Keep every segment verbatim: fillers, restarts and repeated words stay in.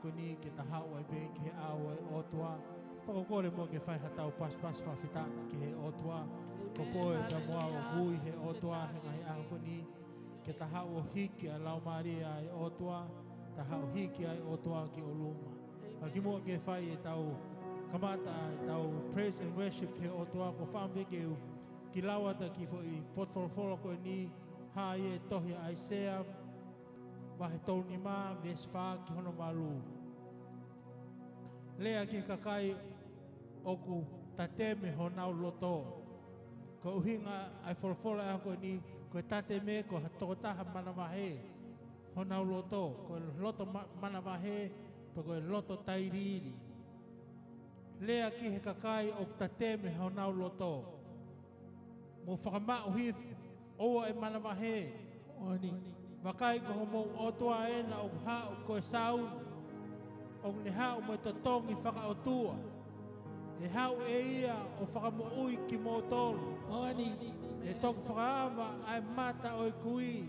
ko eni ke ta haʻu ai pē ki he ʻao ʻo e ʻOtua. Pea ʻoku ou kole muʻa ke fai haʻatau pasipasi fakafetaʻi ki he ʻOtua. Ko koe pea mo au ʻoku ui he ʻOtua he ngaahi ʻaho ko eni, ke ta haʻu ʻo hiki ʻa e Laumālie ʻa e ʻOtua, ta haʻu ʻo hiki ʻa e ʻOtua ki ʻolunga. Ka kimuʻa ke fai ʻetau kamata ʻetau praise and worship ki he ʻOtua, ʻoku ou fakaʻamu pē ke u kiʻi lau atu e kiʻi foʻi potufolofola ko eni, hā ia he tohi ʻa ʻAisea, vahe tolu nima, veesi fā ki hono valu. Lea ki he kakai ʻoku tateme honau loto. Ko e ʻuhinga ʻa e folofola ʻo e ʻaho ko eni, ko e tateme ko ha tokotaha manavahē honau loto, ko e loto ma-, manavahē, pe ko e loto tailiili. Lea ki he kakai ʻoku tateme honau loto. Mou fakamaʻu hifo, ʻoua ʻe manavahē. Moʻoni. Vakai, ko homou ʻOtua ena ʻoku haʻu ko e Saione. ʻOku ne haʻu mo e totongi fakaʻotua. ʻE haʻu ʻe ia ʻo fakamoʻui kimoutolu. Moʻoni. ʻE toki fakaava ʻa e mata ʻo e kui,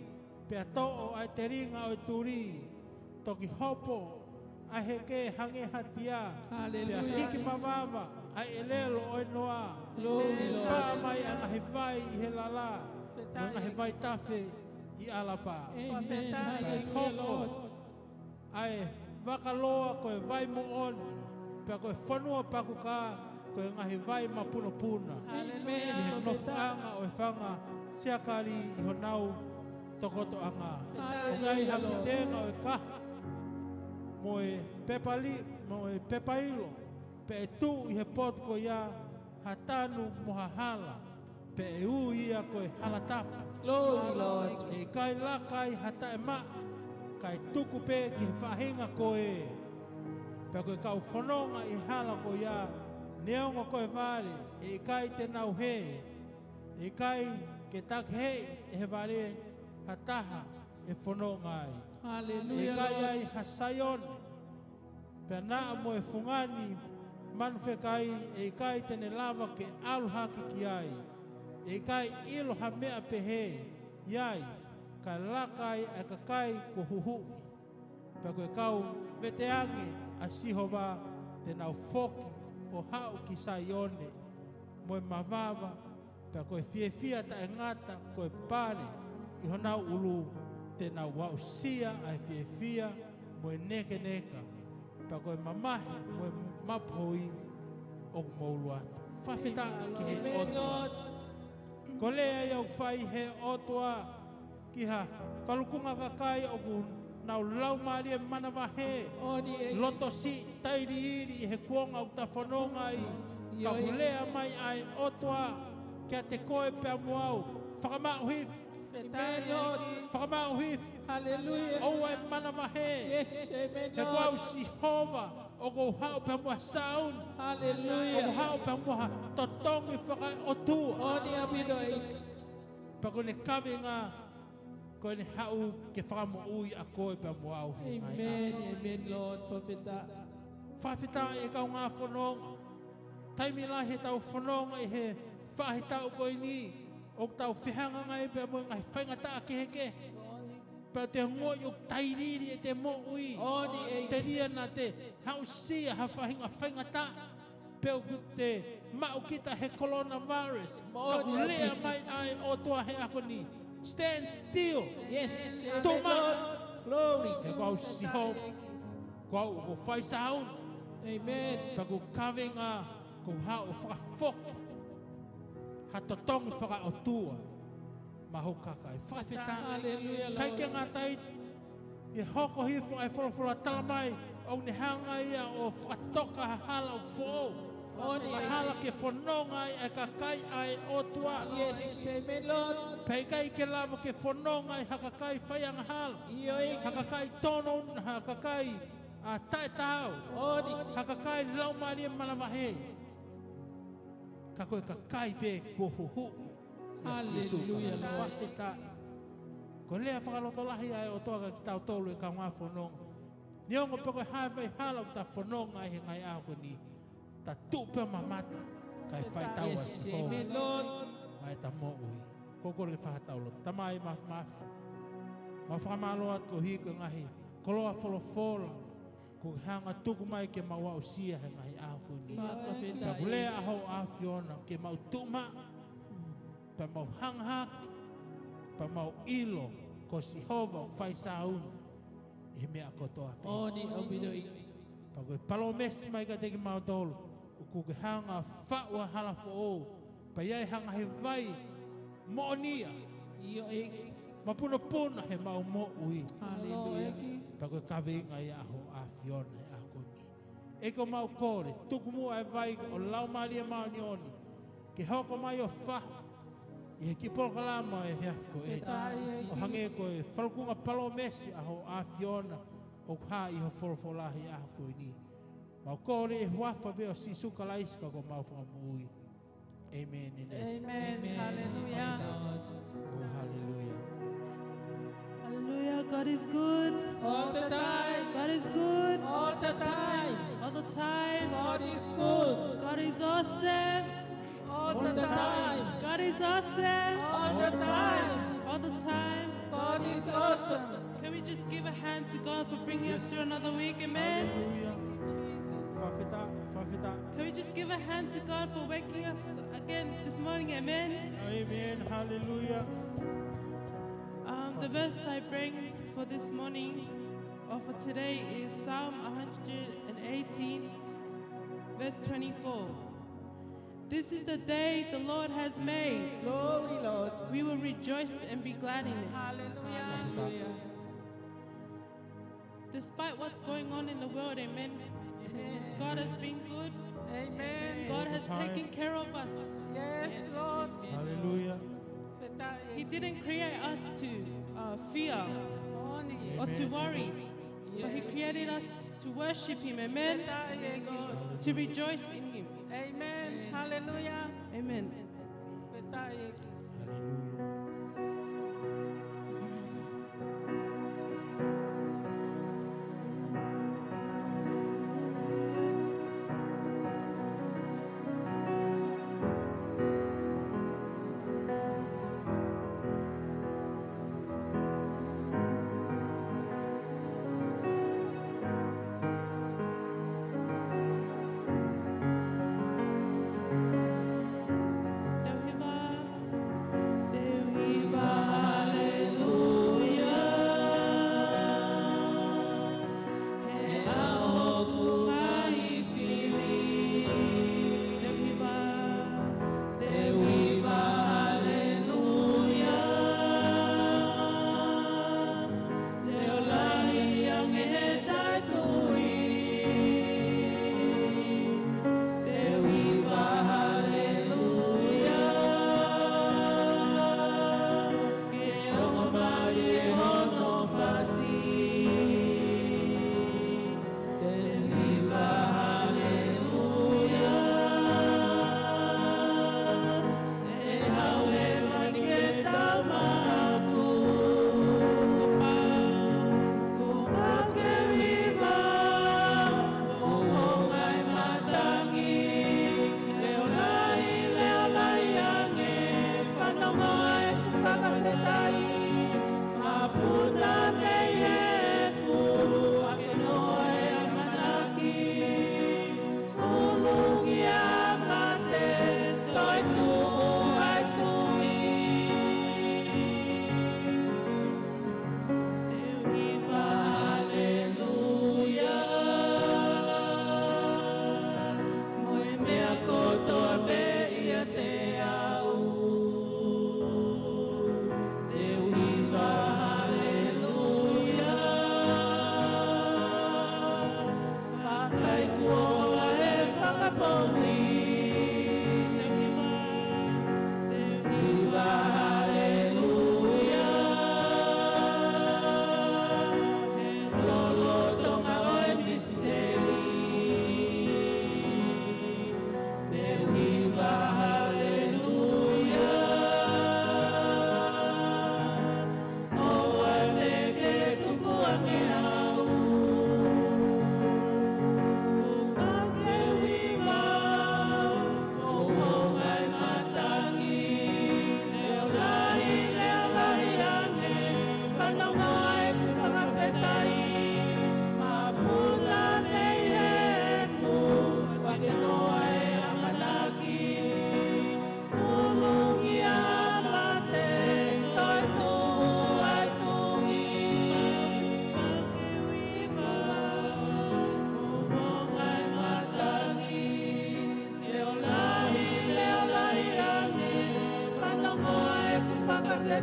pea toʻo ʻa e telinga ʻo e tuli. Toki hopo ʻa e heke hangē ha tia. Haleluia. Pea hiki mavava ʻa e ʻelelo ʻo e noa. Glory, Lord. Pā mai ʻa e ngaahi vai ʻi he lala, mo e ngaahi vaitafe ʻi ʻAlapā. Amen. Pea hoko ʻa e vakaloa ko e vai moʻoni, pea ko e fonua pakukā ko e ngaahi vai mapunopuna. Amen. ʻI he nofoʻanga ʻo e fanga siakali ʻi honau tokotoʻanga. Haleluia, Lord. ʻOku ʻi ai ha putenga ʻo e kaha, mo e pepali-, mo e pepailo, pea ʻe tuʻu ʻi he potu ko ia ha tanu mo ha hala, pea ʻe ui ia ko e Hala Tapu. Glory, Lord. ʻE ʻikai laka ai ha taʻemaʻa, kae tuku pē ki he faʻahinga ko ē. Pea ko e kau fononga ʻi he hala ko ia, neongo ko e vale, ʻe ʻikai te nau hē, ʻe ʻikai ke takiheʻi ʻe he vale ha taha ʻe fononga ai. Haleluia, Lord. ʻE ʻikai ai ha Saione, pea naʻa mo e fungani manu fekai, ʻe ʻikai te ne lava ke ʻalu hake ki ai. ʻE ʻikai ʻilo ha meʻa pehē ʻi ai, kae laka ai ʻa e kakai kuo huhuʻi. Pea ko e kau veteange ʻa Sihova te nau foki ʻo haʻu ki Saione mo e mavava, pea ko e fiefia taʻengata, ko e pale ʻi honau ʻulu, te nau aʻusia ʻa e fiefia mo e nekeneka, pea ko e mamahi mo e mapuhoi ʻoku mou ʻulu atu. Fakafetaʻi ki he ʻOtua. Ko e lea ia ʻoku fai he ʻOtua ki ha falukunga kakai ʻoku nau laumālie manavahē, loto siʻi, tailiili ʻi he kuonga ʻoku ta fononga ai. Ka ʻoku lea mai ʻa e ʻOtua kiate koe pea mo au, fakamaʻu hifo. Fakamaʻu hifo. Haleluia. ʻOua ʻe manavahē. He ko au Sihova, ʻoku ou haʻu pea mo ha Saione. Haleluia. ʻOku ou haʻu pea mo ha totongi fakaʻotua. Pea ko ʻene kaveinga, ko ʻene haʻu ke fakamoʻui ʻa koe pea mo au he ngaahi ʻaho. Amen, Lord. Fakafetaʻi. Fakafetaʻi e kaungā fononga. Taimi lahi ʻetau fononga ʻi he faʻahitaʻu ko eni, ʻoku tau fehangahangai pea mo e ngaahi faingataʻa kehekehe. Pea te ongoʻi ʻoku tailiili ʻete moʻui. Telia naʻa te aʻusia ha faʻahinga faingataʻa, pe ʻoku te maʻu kita he coronavirus. Ka ʻoku lea mai ʻa e ʻOtua he ʻaho ni, stand still. Tuʻu mai. He ko au Sihova, ko au ʻoku fai Saione. Pea ko e kaveinga, ʻoku ou haʻu ʻo fakafoki ha totongi fakaʻotua maʻa hoku kakai. Fakafetaʻi. Haleluia, Lord. ʻIkai ke ngata ai, ʻe hoko hifo ʻa e folofola, tala mai ʻoku ne hanga ia ʻo fakatoka ha hala ʻoku foʻou. Ha hala ke fononga ai ʻa e kakai ʻa e ʻOtua. Pea ʻikai ke lava ke fononga ai ha kakai faiangahala. Ha kakai tōnounou, ha kakai ʻa taʻetaau. Ha kakai laumālie manavahē. Ka ko e kakai pē kuo huhuʻi ʻia Sīsū Kalaisi. Fakafetaʻi. Ko e lea fakalotolahi ʻa e ʻOtua kiate kitautolu e kaungā fononga. Neongo pe ko e hā e hala ʻoku ta fononga ai he ngaahi ʻaho ko eni, ta tuʻu pē ʻo mamata, kae fai taua ʻa Sihova maʻa ʻeta moʻui. ʻOku ou kole ke fai haʻatau lotu. Tamai Māfimafi, mau fakamālō atu koeʻuhi ko e ngaahi koloa folofola Kuo ke hanga tuku mai ke mau aʻusia he ngaahi ʻaho ko eni. Fakafetaʻi. Pea ko e lea ʻa hoʻo ʻAfiona ke mau tuʻu maʻu, pea mau hanga hake, pea mau ʻilo ko Sihova ʻoku fai sāuni ʻi he meʻa kotoa pē. Moʻoni ʻaupito ʻEiki. Pea ko e palōmesi mai kiate kimautolu, ʻoku ke hanga faʻu ʻa e hala foʻou, pea ʻi ai ha ngaahi vai moʻonia. ʻIo ʻEiki. Mapunopuna he mau moʻui. Haleluia. Pea ko e kaveinga ia ʻa hoʻo ʻAfiona he ʻaho ko eni. ʻEiki, ʻoku mau kole, tuku muʻa e vai ʻo e Laumālie Māʻoniʻoni ke hoko mai ʻo fahu ʻi he kiʻi polokalama ʻo e efiafi ko eni. Fakafetaʻi ʻEiki. ʻO hangē ko e falukunga palōmesi ʻa hoʻo ʻAfiona ʻoku hā ʻi hoʻo folofola he ʻaho ko eni. Mau kole ʻi he huafa pē ʻo Sīsū Kalaisi ko homau Fakamoʻui. ʻĒmeni. Amen. Amen. Hallelujah. Oh, hallelujah. Hallelujah. God is good. All the time. God is good. All the time. All the time. God is good. God is awesome. All the time. God is awesome. All the time. All the time. God is awesome. Can we just give a hand to God for bringing us through another week? Amen. Hallelujah. Fakafetaʻi, fakafetaʻi. Can we just give a hand to God for waking us again this morning? Amen. Amen. Hallelujah. Um, the verse I bring for this morning or for today is Psalm one hundred and eighteen, verse twenty-four. This is the day the Lord has made. Glory, Lord. We will rejoice and be glad in it. Hallelujah. Hallelujah. Despite what's going on in the world, amen. Amen. God has been good. Amen. God has taken care of us. Yes, Lord. Hallelujah. He didn't create us to, uh, fear or to worry, but He created us to worship Him. Amen. To rejoice in Him. Amen. Hallelujah. Amen. Hallelujah.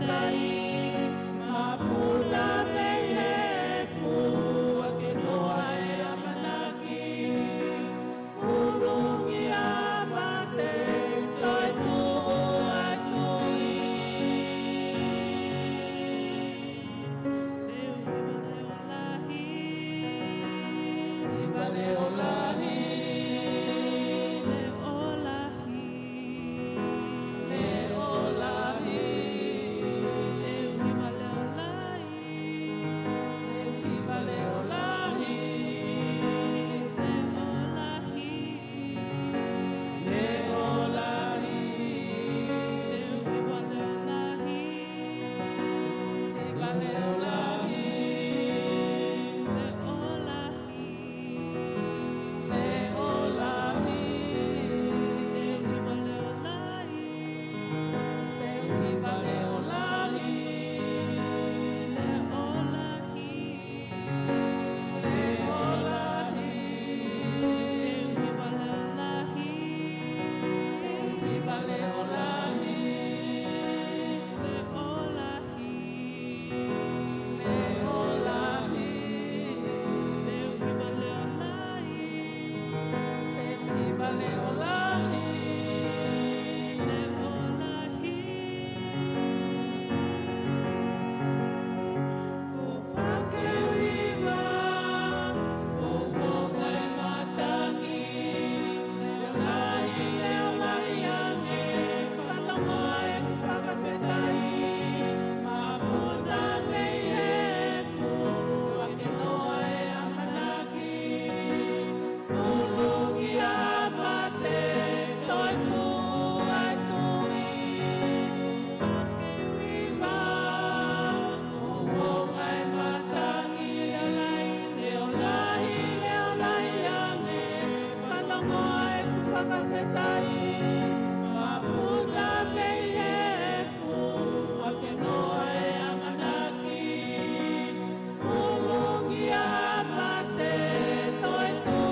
fakafetaʻi, maputa mei he efu, ʻa ke noa e ʻamanaki, ʻulungi ʻa mate, toetuʻu ʻa tui. Teu hiva leʻo lahi. Hiva leʻo lahi. Leʻo lahi. Leʻo lahi. Teu hiva leʻo lahi. Teu hiva leʻo lahi. Leʻo lahi. Leʻo lahi. Teu hiva leʻo lahi. Hiva leʻo lahi. Leʻo lahi. Leʻo lahi. Teu hiva leʻo lahi. Teu hiva leʻo lahi. Leʻo lahi. Leʻo lahi. Teu hiva leʻo lahi. Teu hiva leʻo lahi. Leʻo lahi. Leʻo lahi. Teu hiva leʻo lahi. Teu hiva leʻo lahi. Leʻo lahi. Kuo pau ke u hiva, kuo u ongoʻi e matangi, leʻo lahi, leʻo lahi ange, fanongo ʻeku fakafetaʻi, maputa mei he efu, ʻa ke noa e ʻamanaki, ʻulungi ʻa mate, toetuʻu ʻa tui, pau ke u hiva, kuo u ongoʻi e matangi, leʻo lahi, leʻo lahi, leʻo lahi ange, fanongo ʻeku fakafetaʻi, maputa mei he efu, ʻa ke noa e ʻamanaki, ʻulungi ʻa mate, toetuʻu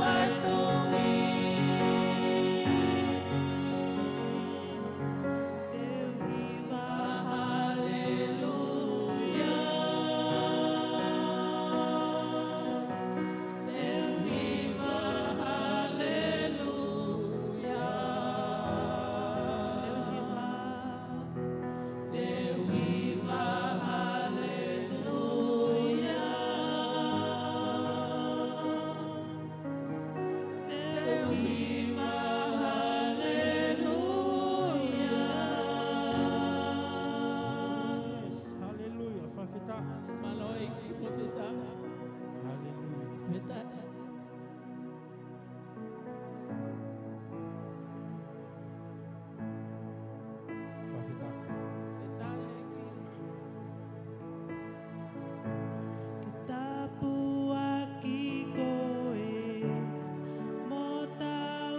ʻa tui. Teu hiva haleluia. Teu hiva haleluia. Teu hiva. Teu hiva haleluia. Teu hiva haleluia. Yes, haleluia. Fakafetaʻi. Mālō e fakafetaʻi. Haleluia. Fakafetaʻi. Fakafetaʻi. Fakafetaʻi ʻEiki. Ke tāpuaki koe mo tau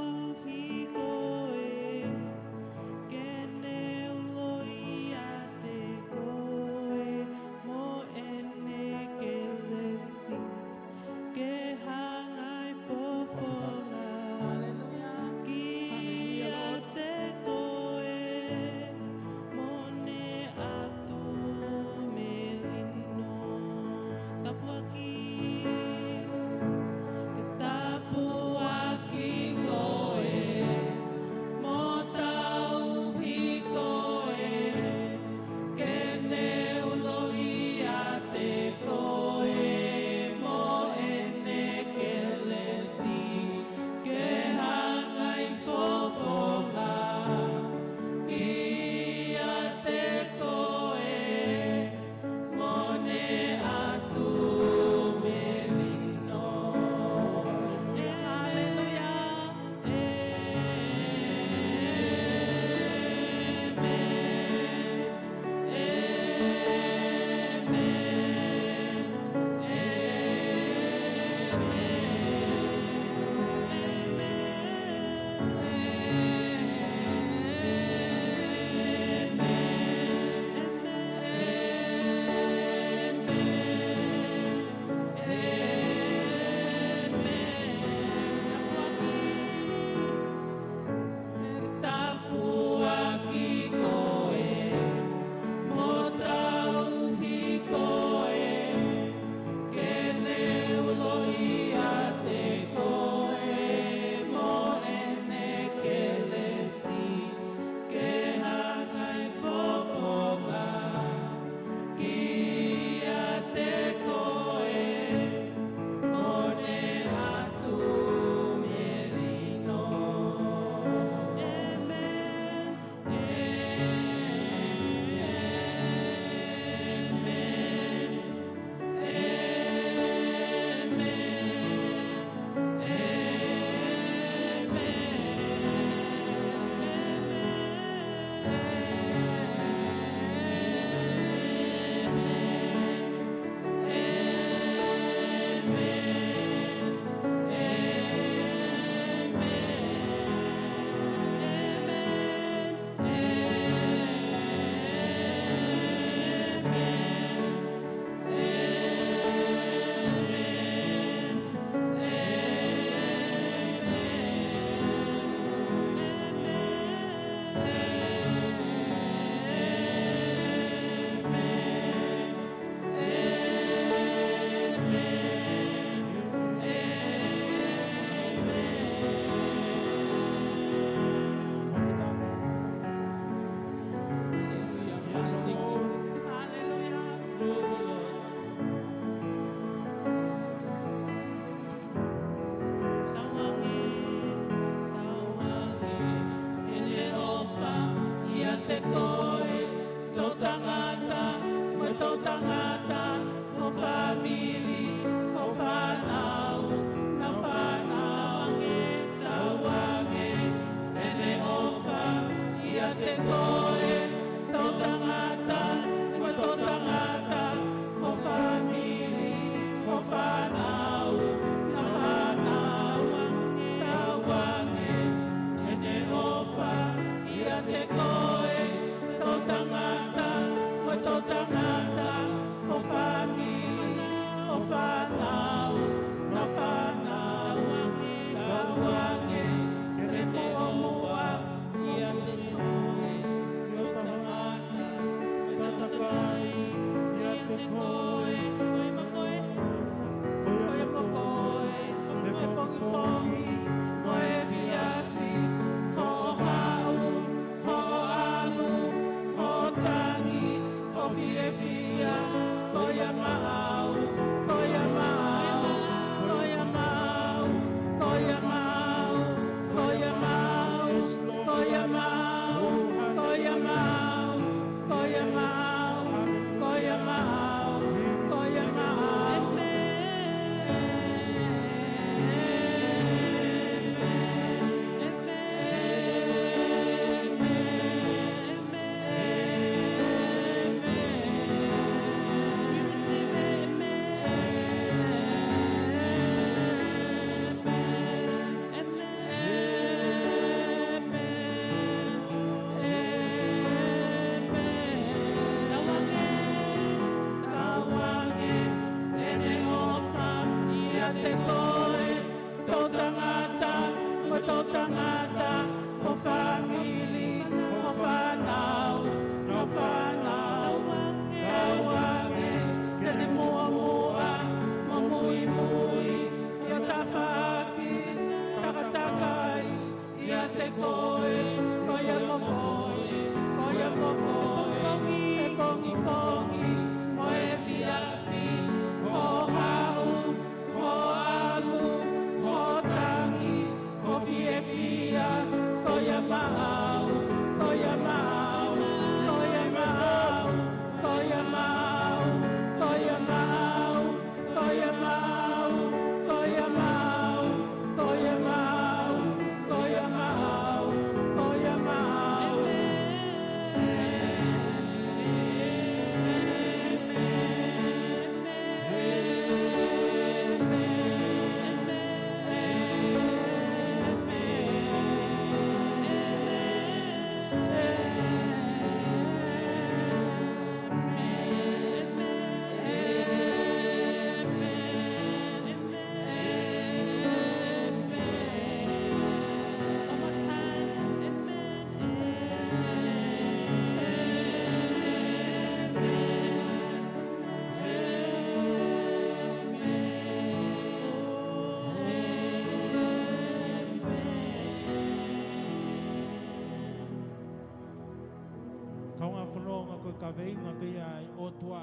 Ko e fononga ko e kaveinga pē ia ʻa e ʻOtua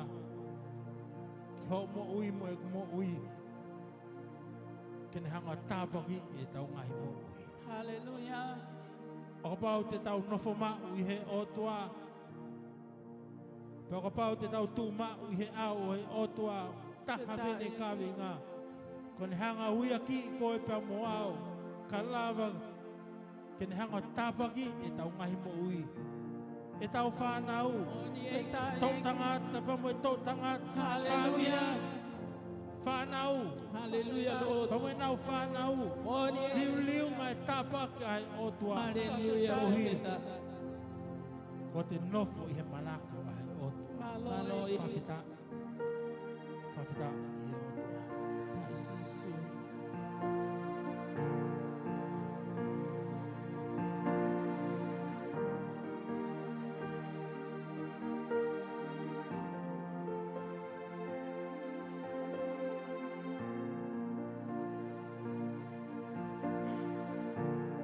ki hoʻo moʻui mo ʻeku moʻui, ke ne hanga ʻo tāpuakiʻi ʻetau ngaahi moʻui. Haleluia. ʻO kapau te tau nofo maʻu ʻi he ʻOtua, pea ʻo kapau te tau tuʻu maʻu ʻi he ʻao ʻo e ʻOtua, taha pē ʻene kaveinga, ko ʻene hanga ʻo uiakiʻi koe pea mo au, ka lava ke ne hanga ʻo tāpuakiʻi ʻetau ngaahi moʻui. ʻEtau fānau, toʻutangata pea mo e toʻutangata, haleluia, fāmili, fānau, haleluia, Lord, pea mo ʻenau fānau, liuliu ngaahi tāpuaki ʻa e ʻOtua. Haleluia. Koeʻuhi ko ʻete nofo ʻi he manako ʻa e ʻOtua. Mālō. Fakafetaʻi. Fakafetaʻi ki he ʻOtua. Fakafetaʻi Sīsū.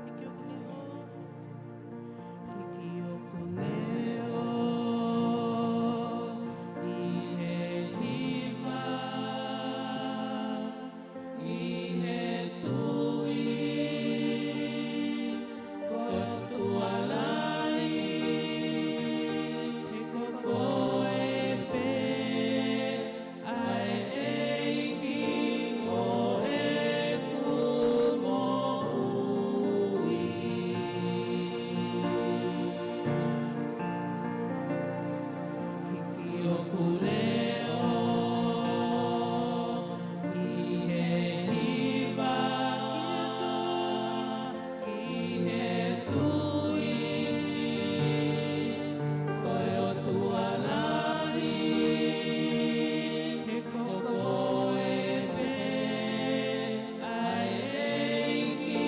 Hiki hoku leʻo. Hiki hoku leʻo ʻi he hiva, ʻi he tui, ko e ʻOtua lahi, he ko koe pē ʻa e ʻEiki ʻo ʻeku moʻui. Hiki hoku leʻo ʻi he hiva, ki he tui, ko e ʻOtua lahi, he ko koe pē ʻa e ʻEiki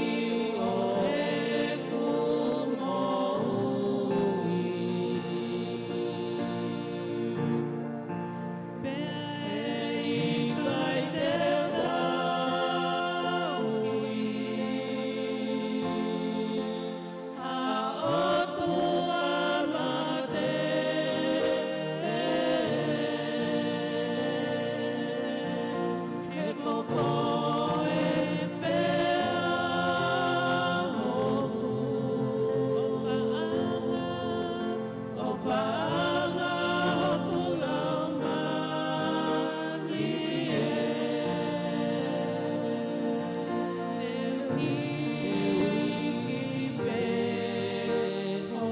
ʻo ʻeku moʻui. Pea ʻe ʻikai te u tauhi ha ʻotua mate, he ko koe pē hoku ʻofaʻanga, ʻofaʻanga hoku laumālie. Te u hiki pē ho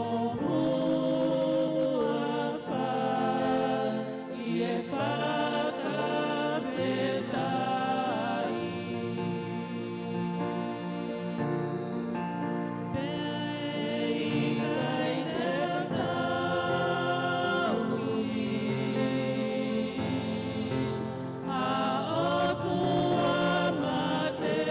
huafa ʻi he fakafetaʻi. Pea ʻe ʻikai te u tauhi ha ʻotua mate,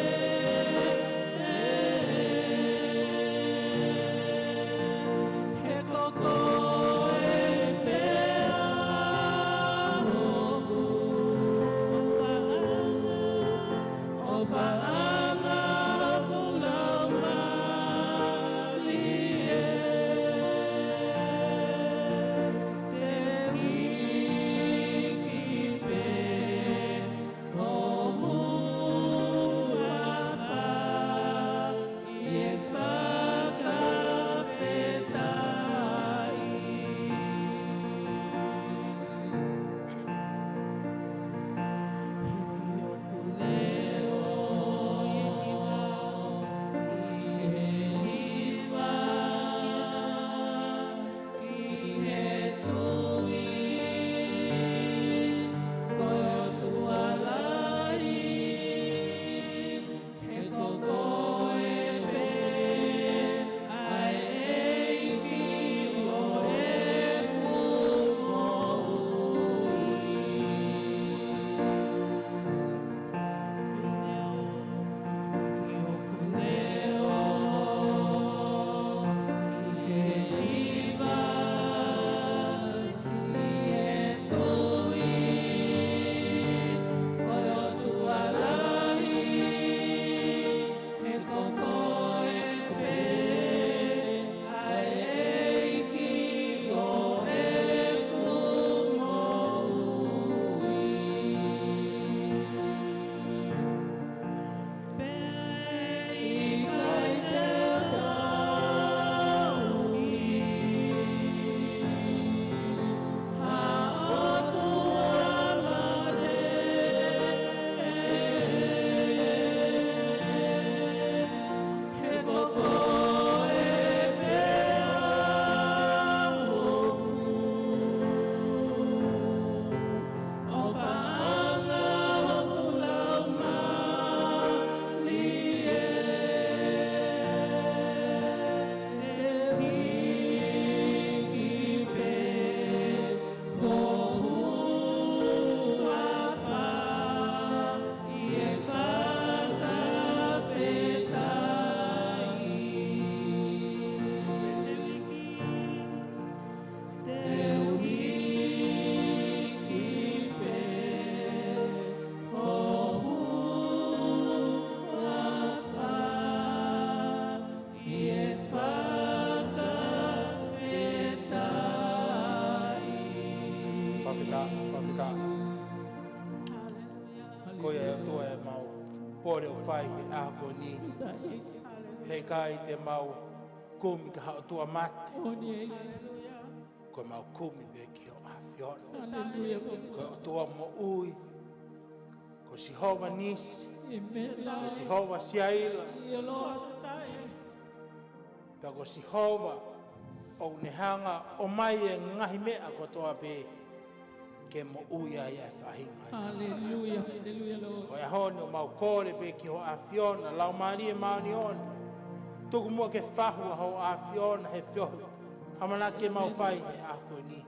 Ko ia ʻe ʻOtua ʻemau pole ʻoku fai he ʻaho ko eni. He ʻikai te mau kumi ki ha ʻotua mate. Ko ʻemau kumi pē ki hoʻo ʻAfiona. Ko e ʻOtua moʻui. Ko Sihova Nisi. Ko Sihova Siaila. Pea ko Sihova ʻoku ne hanga ʻo ʻomai e ngaahi meʻa kotoa pē ke moʻui ai ʻa e faʻahinga. Haleluia, haleluia, Lord. Ko e ʻaho ni ʻoku mau kole pē ki hoʻo ʻAfiona, Laumālie Māʻoniʻoni. Tuku muʻa ke fahu ʻa hoʻo ʻAfiona he feohi ʻamanaki ke mau fai he ʻaho ko eni.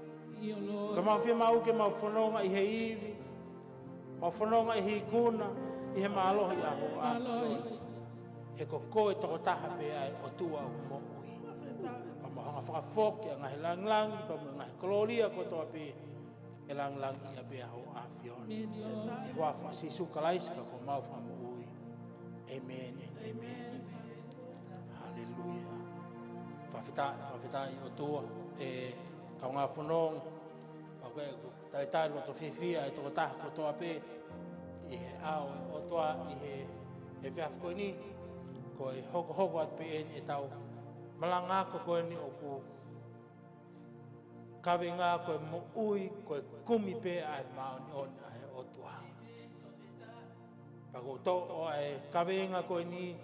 Ko ʻemau fiemaʻu ke mau fononga ʻi he ivi, mau fononga ʻi he ikuna, ʻi he mālohi ʻa hoʻo ʻAfiona. He ko koe tokotaha pē ʻa e ʻOtua ʻoku moʻui. Pea mau hanga fakafoki ʻa e ngaahi langilangi, pea mo e ngaahi kolōlia kotoa pē, ʻe langilangiʻia pē ʻa hoʻo ʻAfiona. He huafa ʻo Sīsū Kalaisi ko homau Fakamoʻui. ʻĒmeni, ʻēmeni. Haleluia. Fakafetaʻi, fakafetaʻi ʻOtua, ʻe kaungā fononga. Pea ko e talitali loto fiefia e tokotaha kotoa pē ʻi he ʻao ʻo e ʻOtua ʻi he, he efiafi ko eni, ko e hokohoko atu pē eni ʻetau malanga ako ko eni ʻoku kaveinga ko e moʻui, ko e kumi pē ʻa e māʻoniʻoni ʻa e ʻOtua. Pea ʻoku toʻo ʻa e kaveinga ko eni,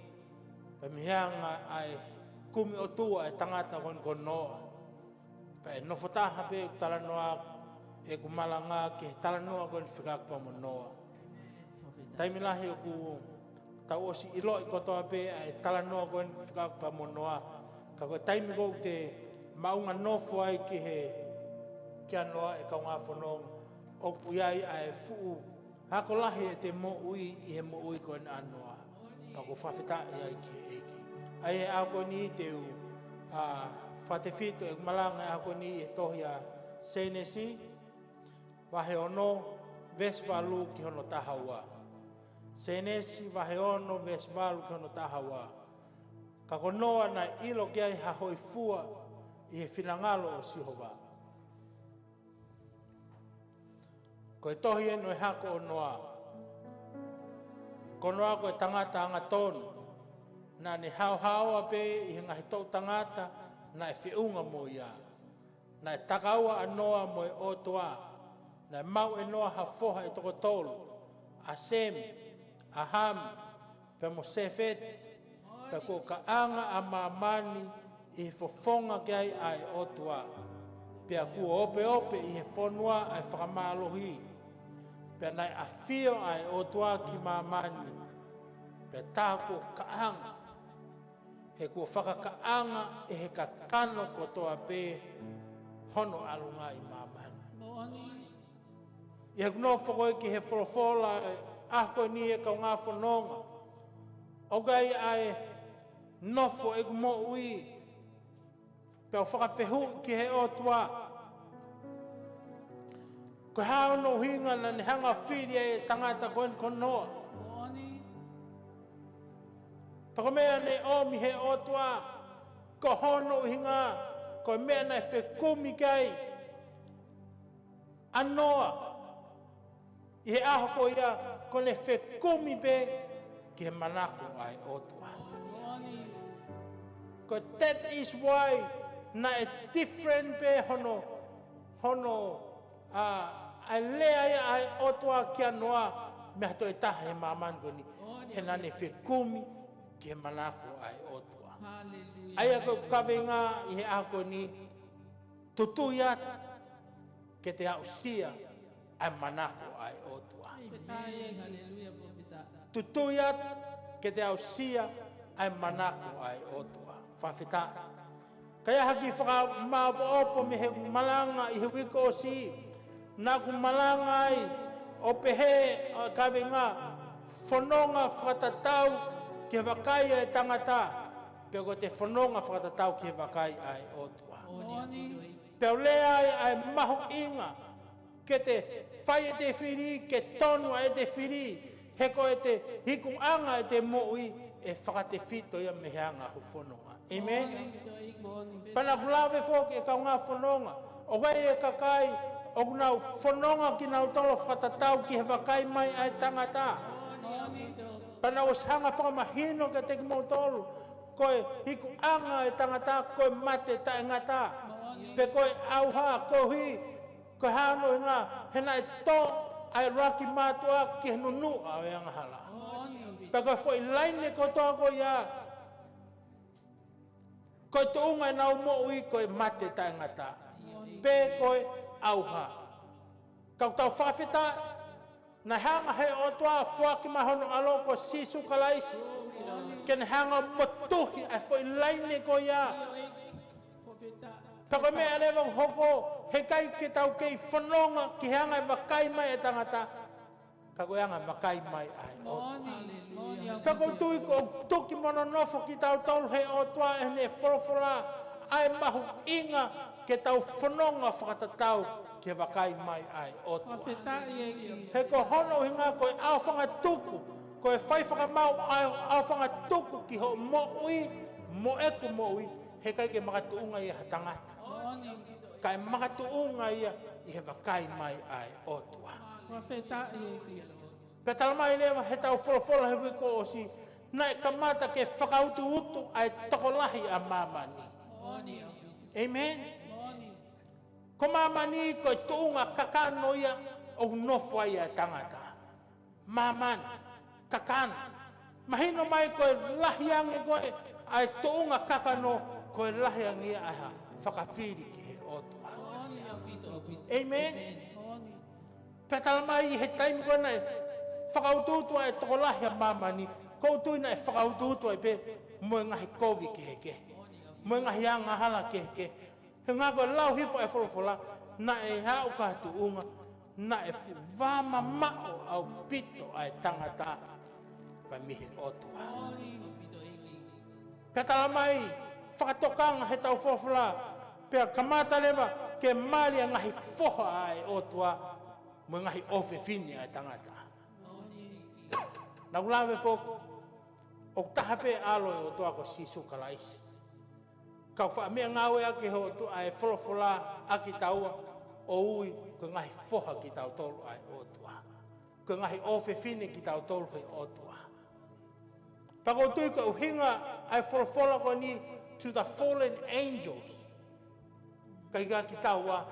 pea mei he anga ʻa e kumi ʻOtua ʻa e tangata ko eni ko Noa. Pea ʻe nofo taha pē ʻeku talanoa, ʻeku malanga ki he talanoa ko eni fekauʻaki pea mo Noa. Taimi lahi ʻoku tau ʻosi ʻiloʻi kotoa pē ʻa e talanoa ko eni fekauʻaki pea mo Noa. Ka ko e taimi ʻoku te maʻunga nofo ai ki he, kia Noa ʻe kaungā fononga, ʻoku ʻi ai ʻa e fuʻu ako lahi ʻete moʻui ʻi he moʻui ko eni ʻa Noa. Pea ʻoku ou fakafetaʻi ai ki he ʻEiki. ʻA ia he ʻaho ko eni te u, ʻa, fakatefito ʻeku malanga he ʻaho ko eni ʻi he tohi ʻa Sēnesi, vahe ono, veesi valu ki hono taha ua. Sēnesi, vahe ono, veesi valu ki hono taha ua. Ka ko Noa naʻe ʻilo ki ai ha hoifua ʻi he finangalo ʻo Sihova. Ko e tohi eni ʻo e hako ʻo Noa. Ko Noa ko e tangata angatonu. Naʻa ne haohaoa pē ʻi he ngaahi toʻu tangata naʻe feʻunga mo ia. Naʻe takaua ʻa Noa mo e ʻOtua. Naʻe maʻu ʻe Noa ha foha ʻe toko tolu, ʻa Semi, ʻa Hami, pea mo Sēfeti. Pea kuo kaʻanga ʻa māmani ʻi he fofonga ki ai ʻa e ʻOtua. Pea kuo opeope ʻi he fonua ʻa e fakamālohi. Pea naʻe ʻafio ʻa e ʻOtua ki māmani. Pea tā kuo kaʻanga, he kuo fakakaʻanga ʻe he kakano kotoa pē hono ʻalunga ʻi māmani. Moʻoni. ʻI heʻeku nofo ko ē ki he folofola ʻaho ko eni ʻe kaungā fononga, ʻoku ʻi ai ʻa e nofo ʻeku moʻui, pea u fakafehuʻi ki he ʻOtua, ko e hā hono ʻuhinga naʻa ne hanga fili ai e tangata ko eni ko Noa. Moʻoni. Pea ko e meʻa naʻe ʻomi he ʻOtua, ko hono ʻuhinga, ko e meʻa naʻe fekumi ki ai ʻa Noa. ʻI he ʻaho ko ia, ko ʻene fekumi pē ki he manako ʻa e ʻOtua. Ko e that is why naʻe different pē hono, hono, ʻa, ʻa e lea ia ʻa e ʻOtua kia Noa, mei ha toe taha he māmani ko eni. He naʻa ne fekumi ki he manako ʻa e ʻOtua. Haleluia. ʻA ia ko e kaveinga ʻi he ʻaho ko eni, tutui atu ke te aʻusia ʻa e manako ʻa e ʻOtua. ʻĒmeni. Haleluia, fakafetaʻi. Tutui atu ke te aʻusia ʻa e manako ʻa e ʻOtua. Fakafetaʻi. Ka ʻi ai ha kiʻi fakamāʻopoʻopo mei heʻeku malanga ʻi he uike ʻosi, naʻá ku malanga ai ʻo pehē ʻa e kaveinga, fononga fakatatau ki he vakai ʻa e tangata, pe ko ʻete fononga fakatatau ki he vakai ʻa e ʻOtua. Moʻoni. Pea u lea ai ʻa e mahuʻinga ke te fai ʻete fili, ke tonu ʻa ʻete fili, he ko ʻete ikuʻanga ʻete moʻui ʻe fakatefito ia mei he anga hoʻo fononga. ʻĒmeni? Moʻoni. Pea naʻá ku lave foki ʻe kaungā fononga, ʻoku ʻi ai e kakai ʻoku nau fononga kinautolu ʻo fakatatau ki he vakai mai ʻa e tangata. Pea nau ʻosi hanga ʻo fakamahino kiate kimoutolu, ko e hikuʻanga ʻo e tangata ko e mate taʻengata. Pe ko e ʻauha, koeʻuhi ko e hā hono ʻuhinga? He naʻe tō ʻa e ʻuluaki mātuʻa ki he nunuʻa ʻo e angahala. Pea ko e foʻi laine kotoa ko ia, ko e tuʻunga ʻenau moʻui ko e mate taʻengata, pe ko e ʻauha. Ka ʻoku tau fakafetaʻi, naʻe hanga ʻe he ʻOtua ʻo foaki mai hono ʻAlo ko Sīsū Kalaisi ke ne hanga ʻo motuhi ʻa e foʻi laine ko ia. Pea ko e meʻa leva ʻoku hoko, heʻikai ke tau kei fononga ki he anga e vakai mai ʻa e tangata, ka ko e anga e vakai mai ʻa e ʻOtua. Pea ʻoku ou tui ʻoku tuki mo nonofo kitautolu ʻe he ʻOtua ʻi heʻene folofola ʻa e mahuʻinga ke tau fononga fakatatau ki he vakai mai ʻa e ʻOtua. He ko hono ʻuhinga ko e ʻaofangatuku, ko e fai fakamaau ʻa e ʻaofangatuku ki hoʻo moʻui mo ʻeku moʻui, heʻikai ke makatuʻunga ia ʻi ha tangata. Kae makatuʻunga ia ʻi he vakai mai ʻa e ʻOtua. Pea tala mai leva ʻe heʻetau folofola he uike kuo ʻosi, naʻe kamata ke fakautuutu ʻa e tokolahi ʻa māmani. ʻĒmeni. Ko māmani ko e tuʻunga kakano ia ʻoku nofo ai ʻa e tangata. Māmani, kakano. Mahino mai ko e lahi ange ko ē ʻa e tuʻunga kakano, ko e lahi ange ia ʻa e fakafili ki he ʻOtua. ʻĒmeni. Pea tala mai ʻi he taimi ko ē naʻe fakautuutu ai e tokolahi ʻa māmani, ʻoku ou tui naʻe fakautuutu ai pē mo e ngaahi kovi kehekehe, mo e ngaahi angahala kehekehe. He ʻuhinga ko e lau hifo ʻa e folofola, naʻe aʻu ki ha tuʻunga naʻe fuʻu vāmamaʻo ʻaupito ʻa e tangata pea mei he ʻOtua. Pea tala mai, fakatokanga heʻetau folofola, pea kamata leva ke mali ʻa e ngaahi foha ʻa e ʻOtua mo e ngaahi ʻofefine ʻa e tangata. Naʻa ku lave foki, ʻoku taha pē ʻAlo ʻo e ʻOtua ko Sīsū Kalaisi. Ka ʻoku faʻa meʻangāueʻaki ʻe he ʻOtua ʻa e folofola ʻa kitaua ʻo ui ko e ngaahi foha kitautolu ʻa e ʻOtua, ko e ngaahi ʻofefine kitautolu ʻa e ʻOtua. Pea ʻoku ou tui ko e ʻuhinga ʻa e folofola ko eni, to the fallen angels. Ka ʻikai kitaua,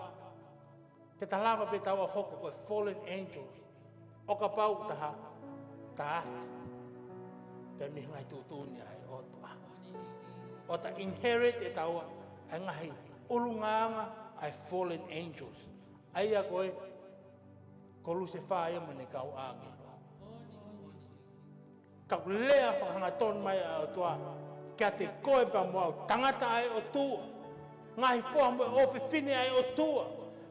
ke ta lava pē taua ʻo hoko ko e fallen angels, ʻo kapau ʻoku ta hā, ta afe pē mei he ngaahi tuʻutuʻuni ʻa e ʻOtua, ʻo ta inherit ʻe taua ʻa e ngaahi ʻulungaanga ʻa e fallen angels, ʻa ia ko ē ko Lusefā ia mo ʻene kau ʻāngelo. Ka ʻoku lea fakahangatonu mai ʻa e ʻOtua kiate koe pea mo au, tangata ʻa e ʻOtua, ngaahi foha mo e ʻofefine ʻa e ʻOtua,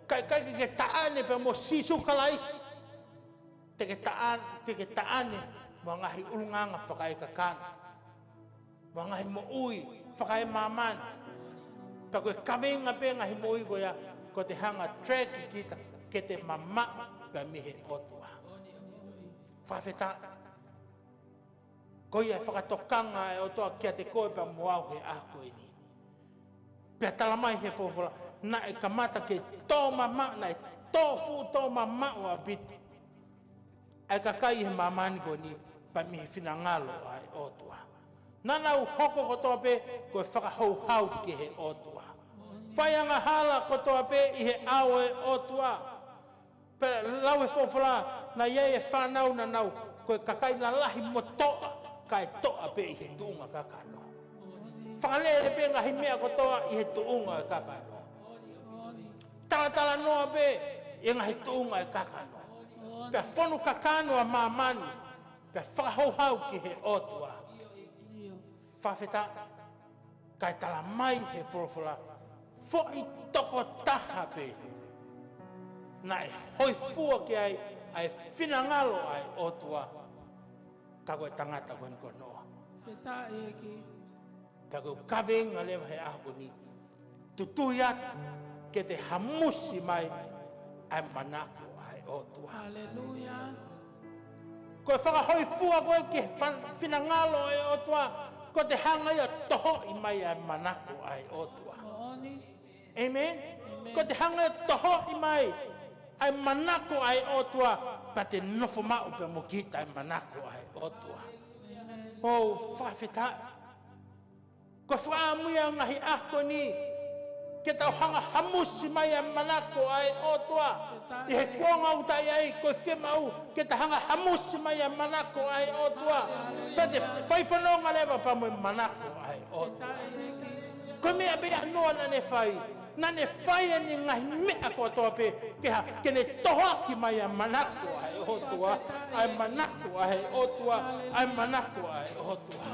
ka ʻikai ke ke taʻane pea mo Sīsū Kalaisi, te ke taʻa-, te ke taʻane mo e ngaahi ʻulungaanga fakaekakano, mo e ngaahi moʻui fakaemāmani. Pea ko e kaveinga pē ngaahi moʻui ko ia, ko ʻete hanga ʻo track kita ke te mamaʻo pē mei he ʻOtua. Fakafetaʻi. Ko ia e fakatokanga ʻa e ʻOtua kiate koe pea mo au he ʻaho ko eni. Pea tala mai he folofola, naʻe kamata ke tō mamaʻo, naʻe tō fuʻu tō mamaʻo ʻaupito ʻa e kakai he māmani ko eni pea mei he finangalo ʻa e ʻOtua. Naʻa nau hoko kotoa pē ko e fakahouhau ki he ʻOtua. Fai angahala kotoa pē ʻi he ʻao ʻo e ʻOtua. Pea lau e folofola, naʻe ʻi ai e fānau naʻa nau ko e kakai lalahi mo toʻa, kae toʻa pē ʻi he tuʻunga kakano. Fakalele pē ngaahi meʻa kotoa ʻi he tuʻunga ʻo e kakano. Talatalanoa pē ʻi he ngaahi tuʻunga ʻo e kakano. Pea fonu kakano ʻa māmani, pea fakahouhau ki he ʻOtua. Fakafetaʻi. Kae tala mai he folofola, foʻi tokotaha pē naʻe hōifua ki ai ʻa e finangalo ʻa e ʻOtua, ka ko e tangata ko eni ko Noa. Fakafetaʻi ʻEiki. Pea ko e kaveinga leva he ʻaho ko eni, tutui atu ke te hamusi mai ʻa e manako ʻa e ʻOtua. Haleluia. Ko e fakahōifua ko ē ki he fa-, finangalo ʻo e ʻOtua, ko ʻete hanga ia ʻo tohoʻi mai ʻa e manako ʻa e ʻOtua. Moʻoni. ʻĒmeni? ʻĒmeni. Ko ʻete hanga ia ʻo tohoʻi mai ʻa e manako ʻa e ʻOtua, pea te nofo maʻu pē mo kita ʻa e manako ʻa e ʻOtua. ʻOu fakafetaʻi. Ko e fakaʻamu ia ngaahi ʻaho ko eni, ke tau hanga hamusi mai ʻa e manako ʻa e ʻOtua. ʻI he kuonga ʻoku ta ʻi ai, ko e fiemaʻu ke ta hanga hamusi mai ʻa e manako ʻa e ʻOtua. Pea te fai fononga leva pea mo e manako ʻa e ʻOtua. Ko e meʻa pē ʻa Noa naʻa ne fai, naʻa ne fai ʻene ngaahi meʻa kotoa pē, ke ha, ke ne tohoaki mai ʻa e manako ʻa e ʻOtua, ʻa e manako ʻa e ʻOtua, ʻa e manako ʻa e ʻOtua.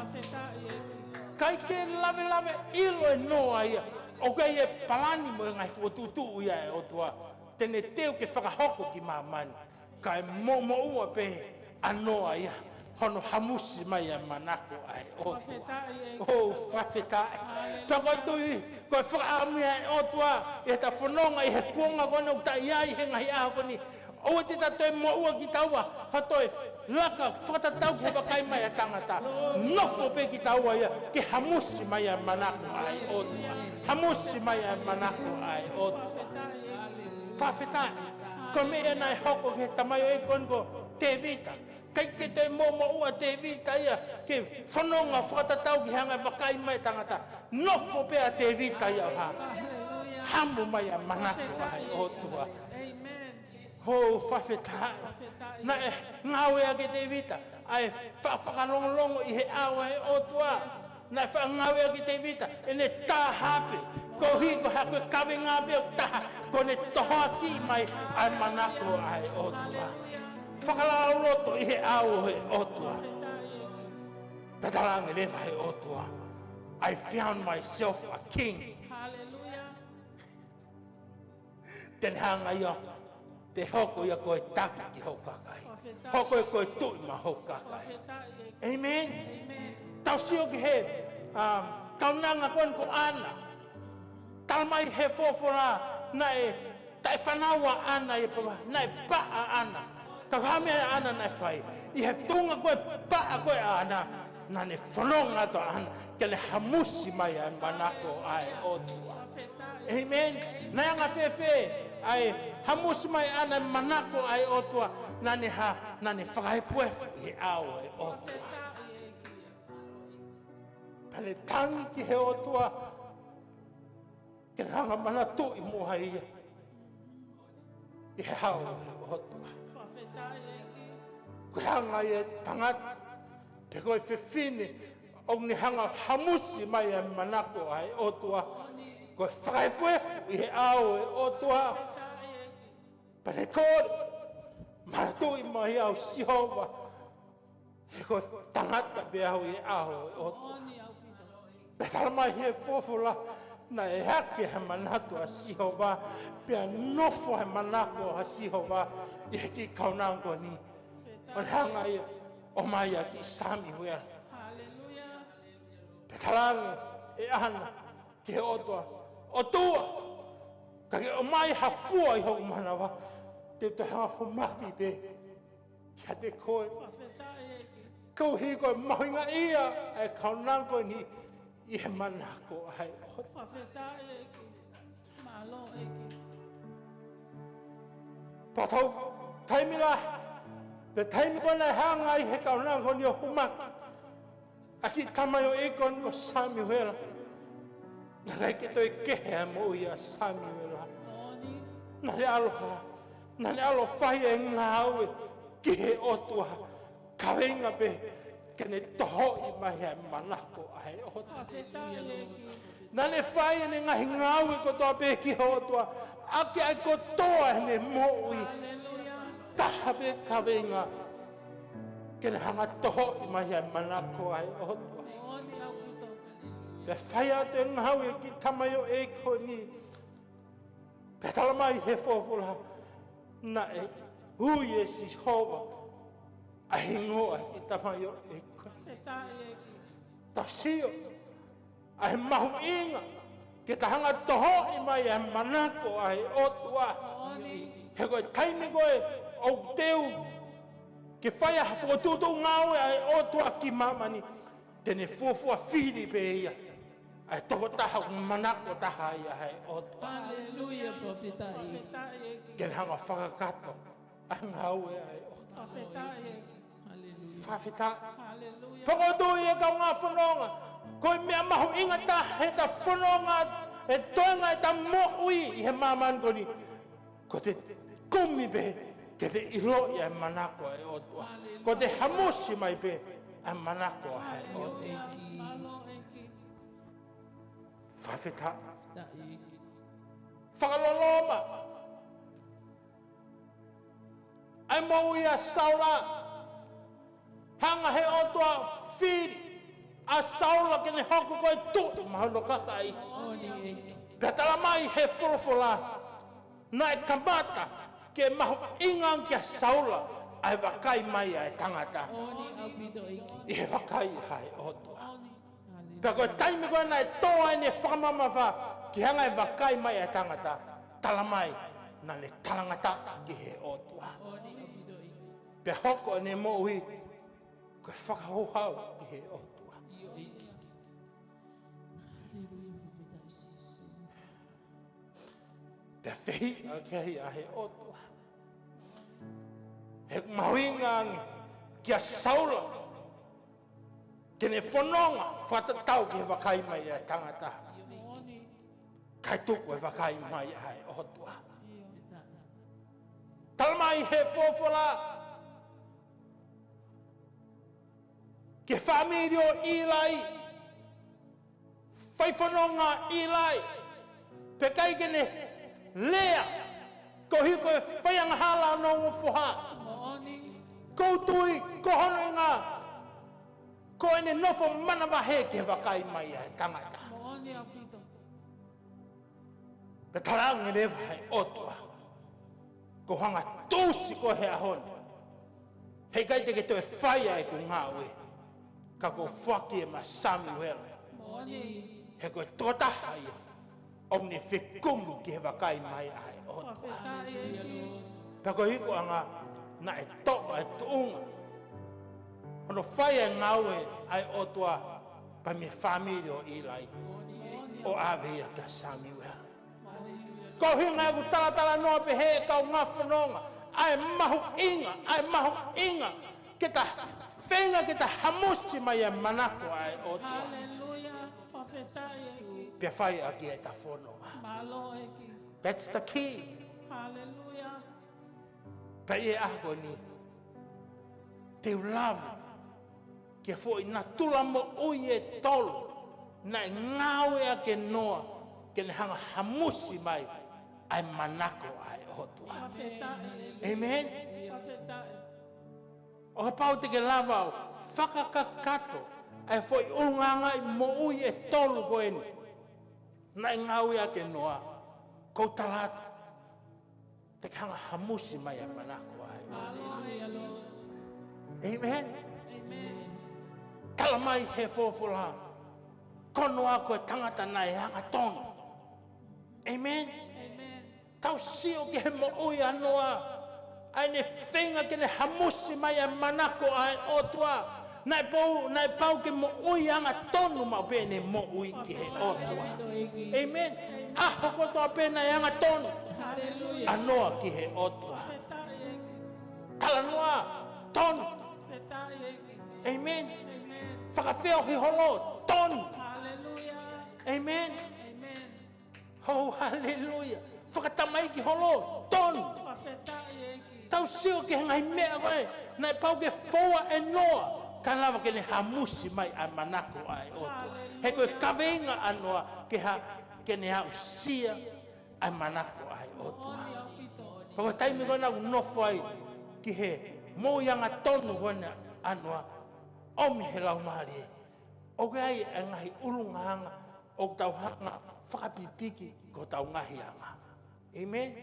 ʻIkai ke lavelave ʻilo ʻe Noa ia, ʻoku ʻi ai e palani mo e ngaahi fokotuʻutuʻu ia ʻa e ʻOtua, te ne teu ke fakahoko ki māmani. Kae moʻumoʻua pē ʻa Noa ia, hono hamusi mai ʻa e manako ʻa e ʻOtua. ʻOu fakafetaʻi. Pea ko e tui, ko e fakaʻamu ia ʻa e ʻOtua, ʻi heʻeta fononga ʻi he kuonga ko eni ʻoku ta ʻi ai he ngaahi ʻaho ko eni. ʻOua te ta toe moʻua kitaua, ha toe laka fakatatau ki he vakai mai ʻa tangata. Nofo pē kitaua ia, ke hamusi mai ʻa e manako ʻa e ʻOtua. Hamusi mai ʻa e manako ʻa e ʻOtua. Fakafetaʻi. Ko e meʻa naʻe hoko ki he tamaioʻeiki ko eni ko Tēvita. ʻIkai ke toe moʻumoʻua ʻa Tēvita ia, ke fononga fakatatau ki he anga e vakai mai ʻa tangata. Nofo pē ʻa Tēvita ia ʻo ha. Hamu mai ʻa e manako ʻa e ʻOtua. ʻOu fakafetaʻi. Naʻe ngāueʻaki ʻe Tēvita ʻa e fa-, fakalongolongo ʻi he ʻao ʻa e ʻOtua. Naʻe faʻa ngāueʻaki ʻe Tēvita ʻene taha pē. Koeʻuhi ko e hā? Ko e kaveinga pē ʻoku taha, ko ʻene tohoakiʻi mai ʻa e manako ʻa e ʻOtua. Fakalaulauloto ʻi he ʻao ʻo e ʻOtua. Pea talaange leva ʻe he ʻOtua, "I found myself a king." Te ne hanga ia, te hoko ia ko e taki ki hoku kakai. Hoko ia ko e tuʻi maʻa hoku kakai. ʻĒmeni. Tau sio ki he, um, kaunanga ko eni ko ʻAna. Tala mai he folofola naʻe taʻefanauʻi ʻa ʻAna ia pea naʻe paʻa ʻa ʻAna. Ka ko e hā e meʻa ʻa ʻAna naʻe fai? ʻI he tuʻunga ko e paʻa ko ē ʻa ʻAna, naʻa ne fononga atu ʻa ʻAna ke ne hamusi mai ʻa e manako ʻa e ʻOtua. ʻĒmeni. Naʻe anga fēfē ʻa e hamusi mai ʻa ʻAna ʻa e manako ʻa e ʻOtua? Naʻa ne hā? Naʻa ne fakaefuefu ʻi he ʻao ʻo e ʻOtua. Pea ne tangi ki he ʻOtua ke ne hanga manatuʻi mo ia ʻi he ʻao ʻo e ʻOtua. Ko e hanga ʻe he tangata pe ko e fefine ʻoku ne hanga hamusi mai ʻa e manako ʻa e ʻOtua, ko e fakaefuefu ʻi he ʻao ʻo e ʻOtua. Pea ne kole, "Manatuʻi mai au, Sihova, he ko e tangata pē au ʻi he ʻao ʻo e ʻOtua." Pea tala mai he folofola, naʻe hake ʻa e manatu ʻa Sihova, pea nofo ʻa e manako ʻa Sihova ʻi he kiʻi kaunanga ko eni. ʻO ne hanga ia ʻo ʻomai ʻa e kiʻi Samiuela. Pea talaange ʻe ʻAna ki he ʻOtua, "ʻOtua, ka ke ʻomai ha fua ʻi hoku manava, te u toe hanga ʻo homaki pē kiate koe." Koeʻuhi ko e mahuʻinga ia ʻa e kaunanga ko eni ʻi he manako ʻa e ʻOtua. Pea tau taimi lahi, pea taimi ko ē naʻe hanga ai he kaunanga ko eni ʻo homaki ʻa e kiʻi tamaioʻeiki ko eni ko Samiuela, naʻe ʻikai ke toe kehe ʻa e moʻui ʻa Samiuela. Naʻa ne ʻalu hā? Naʻa ne ʻalu ʻo fai e ngāue ki he ʻOtua. Kaveinga pē ke ne tohoakiʻi mai ʻa e manako ʻa e ʻOtua. Naʻa ne fai ʻene ngaahi ngāue kotoa pē ki he ʻOtua, ʻaki ʻa e kotoa ʻene moʻui. Taha pē kaveinga, ke ne hanga tohoakiʻi mai ʻa e manako ʻa e ʻOtua. Pea fai atu e ngāue e kiʻi tamaioʻeiki ko eni. Pea tala mai he folofola, naʻe ui ʻe Sihova ʻa e hingoa ʻo e kiʻi tamaioʻeiki ko eni. Tau sio ʻa e mahuʻinga ke ta hanga tohoakiʻi mai ʻa e manako ʻa e ʻOtua. He ko e taimi ko ē ʻoku teu ke fai ha fokotuʻutuʻu ngāue ʻa e ʻOtua ki māmani, te ne fuofua fili pē ia ʻa e tokotaha ʻoku manako taha ai ʻa e ʻOtua. Haleluia, fakafetaʻi. Ke ne hanga ʻo fakakakato ʻa e ngāue ʻa e ʻOtua. Fakafetaʻi. Haleluia. Fakafetaʻi. Haleluia. Pea ʻoku ou tui ʻe kaungā fononga, ko e meʻa mahuʻinga taha heʻeta fononga, ʻe toenga ʻeta moʻui ʻi he māmani ko eni, ko ʻete kumi pē ke te ʻiloʻi ʻa e manako ʻa e ʻOtua. Ko ʻete hamusi mai pē ʻa e manako ʻa e ʻOtua. Fakafetaʻi. Fakaloloma ʻa e moʻui ʻa Saula. Hanga he ʻOtua ʻo fili ʻa Saula ke ne hoko ko e tuʻi maʻa hono kakai. Pea tala mai he folofola, naʻe kamata ke mahuʻinga kia Saula ʻa e vakai mai ʻa e tangata ʻi he vakai ʻa e ʻOtua. Pea ko e taimi ko ē naʻe tō ai ʻene fakamamafa ke hanga ʻe vakai mai ʻa e tangata, tala mai naʻa ne talangataʻa ki he ʻOtua. Pea hoko ʻene moʻui ko e fakahauhau ki he ʻOtua. Pea fehiʻa ki ai ʻa e ʻOtua. He mahuʻinga ange kia Saula ke ne fononga fakatatau ki he vakai mai ʻa e tangata, kae tuku e vakai mai ʻa e ʻOtua. Tala mai he folofola ki he fāmili ʻo ʻIlai, fai fononga ʻa ʻIlai, pea ʻikai ke ne lea koeʻuhi ko e fai angahala ʻa hono ongo foha. Ko u tui ko hono ʻuhinga ko ʻene nofo manavahē ki he vakai mai ʻa e tangata. Pea talaange leva ʻe he ʻOtua, ko u hanga ʻo tuʻusi koe he ʻaho ni. Heʻikai te ke toe fai ʻa ʻeku ngāue, ka ko u foaki ia maʻa Samuela. He ko e tokotaha ia ʻoku ne fekumi ki he vakai mai ʻa e ʻOtua. Pea ko e ikuʻanga naʻe toʻo ʻa e tuʻunga hono fai ʻa e ngāue ʻa e ʻOtua pea mei he fāmili ʻo ʻIlai ʻo ʻave ia kia Samuela. Ko e ʻuhinga ia ʻoku talatalanoa pehē ʻe kaungā fononga ʻa e mahuʻinga, ʻa e mahuʻinga ke ta feinga ke ta hamusi mai ʻa e manako ʻa e ʻOtua. Pea fai ʻaki ʻeta fononga. That's the key. Pea ʻi he ʻaho ni, te u lave ki he foʻi natula moʻui ʻe tolu naʻe ngāueʻaki ʻe Noa ke ne hanga ʻo hamusi mai ʻa e manako ʻa e ʻOtua. ʻĒmeni. ʻO kapau te ke lava ʻo fakakakato ʻa e foʻi ʻulungaanga ʻi moʻui ʻe tolu ko eni naʻe ngāueʻaki ʻe Noa, ko u tala atu, te ke hanga ʻo hamusi mai ʻa e manako ʻa e ʻOtua. ʻĒmeni. Tala mai he folofola, ko Noa ko e tangata naʻe angatonu. ʻĒmeni. Tau sio ki he moʻui ʻa Noa, ʻa ʻene feinga ke ne hamusi mai ʻa e manako ʻa e ʻOtua. Naʻe pau, naʻe pau ke moʻui angatonu maʻu pē ʻene moʻui ki he ʻOtua. ʻĒmeni. ʻAho kotoa pē naʻe angatonu ʻa Noa ki he ʻOtua. Talanoa tonu. ʻĒmeni. Fakafeohi holo tonu. ʻĒmeni. Hou, haleluia. Fakatamaiki holo tonu. Tau sio ki he ngaahi meʻa ko ē naʻe pau ke foua ʻe Noa, ka lava ke ne hamusi mai ʻa e manako ʻa e ʻOtua. He ko e kaveinga ʻa Noa ke ha, ke ne aʻusia ʻa e manako ʻa e ʻOtua. Pea ko e taimi ko ē naʻa ku nofo ai ki he moʻui angatonu ko ē ʻa Noa, ʻomi he Laumālie, ʻoku ʻi ai e ngaahi ʻulungaanga ʻoku tau hanga ʻo fakapipiki ki hotau ngaahi anga. ʻĒmeni.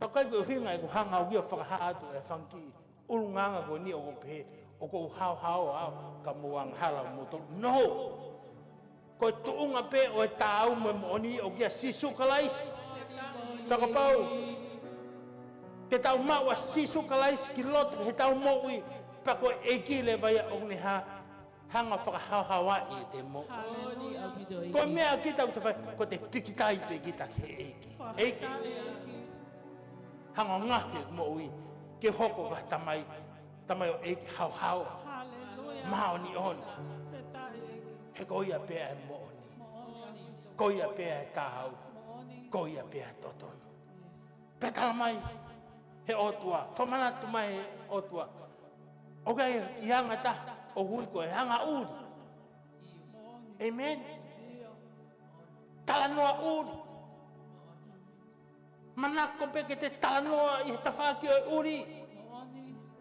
Pea ʻikai ko e ʻuhinga ʻeku hanga ʻo ʻai ʻo fakahā atu e fanga kiʻi ʻulungaanga ko eni ʻoku pehē ʻoku ou haohaoa au ka mou angahala moutolu. No. Ko e tuʻunga pē ʻo e taau mo e moʻoni ʻoku ʻia Sīsū Kalaisi. Pea kapau te tau maʻu ʻa Sīsū Kalaisi ki loto he tau moʻui, pea ko e ʻEiki leva ia ʻoku ne hā, Hanga ʻo fakahaohaoaʻi ʻete moʻui. Haleluia. Ko e meʻa kita ʻoku ta fai, ko ʻete pikitai pē kita ki he ʻEiki. ʻEiki. Fakafetaʻi ʻEiki. Hanga ʻo ngaohi ʻeku moʻui ke hoko ko ha tamai, tamaioʻeiki haohaoa. Haleluia. Māʻoniʻoni. Fakafetaʻi ʻEiki. He ko ia pē ʻa e moʻoni. Moʻoni ʻaupito. Ko ia pē ʻa e taau. Moʻoni. Ko ia pē ʻa e totonu. Yes. Pea tala mai he ʻOtua, fakamanatu mai he ʻOtua, ʻoku ʻi ai e anga ʻe taha ʻoku ui ko e anga ʻuli. ʻĒmeni. Talanoa ʻuli. Manako pē ke te talanoa ʻi he tafaʻaki ʻo e ʻuli.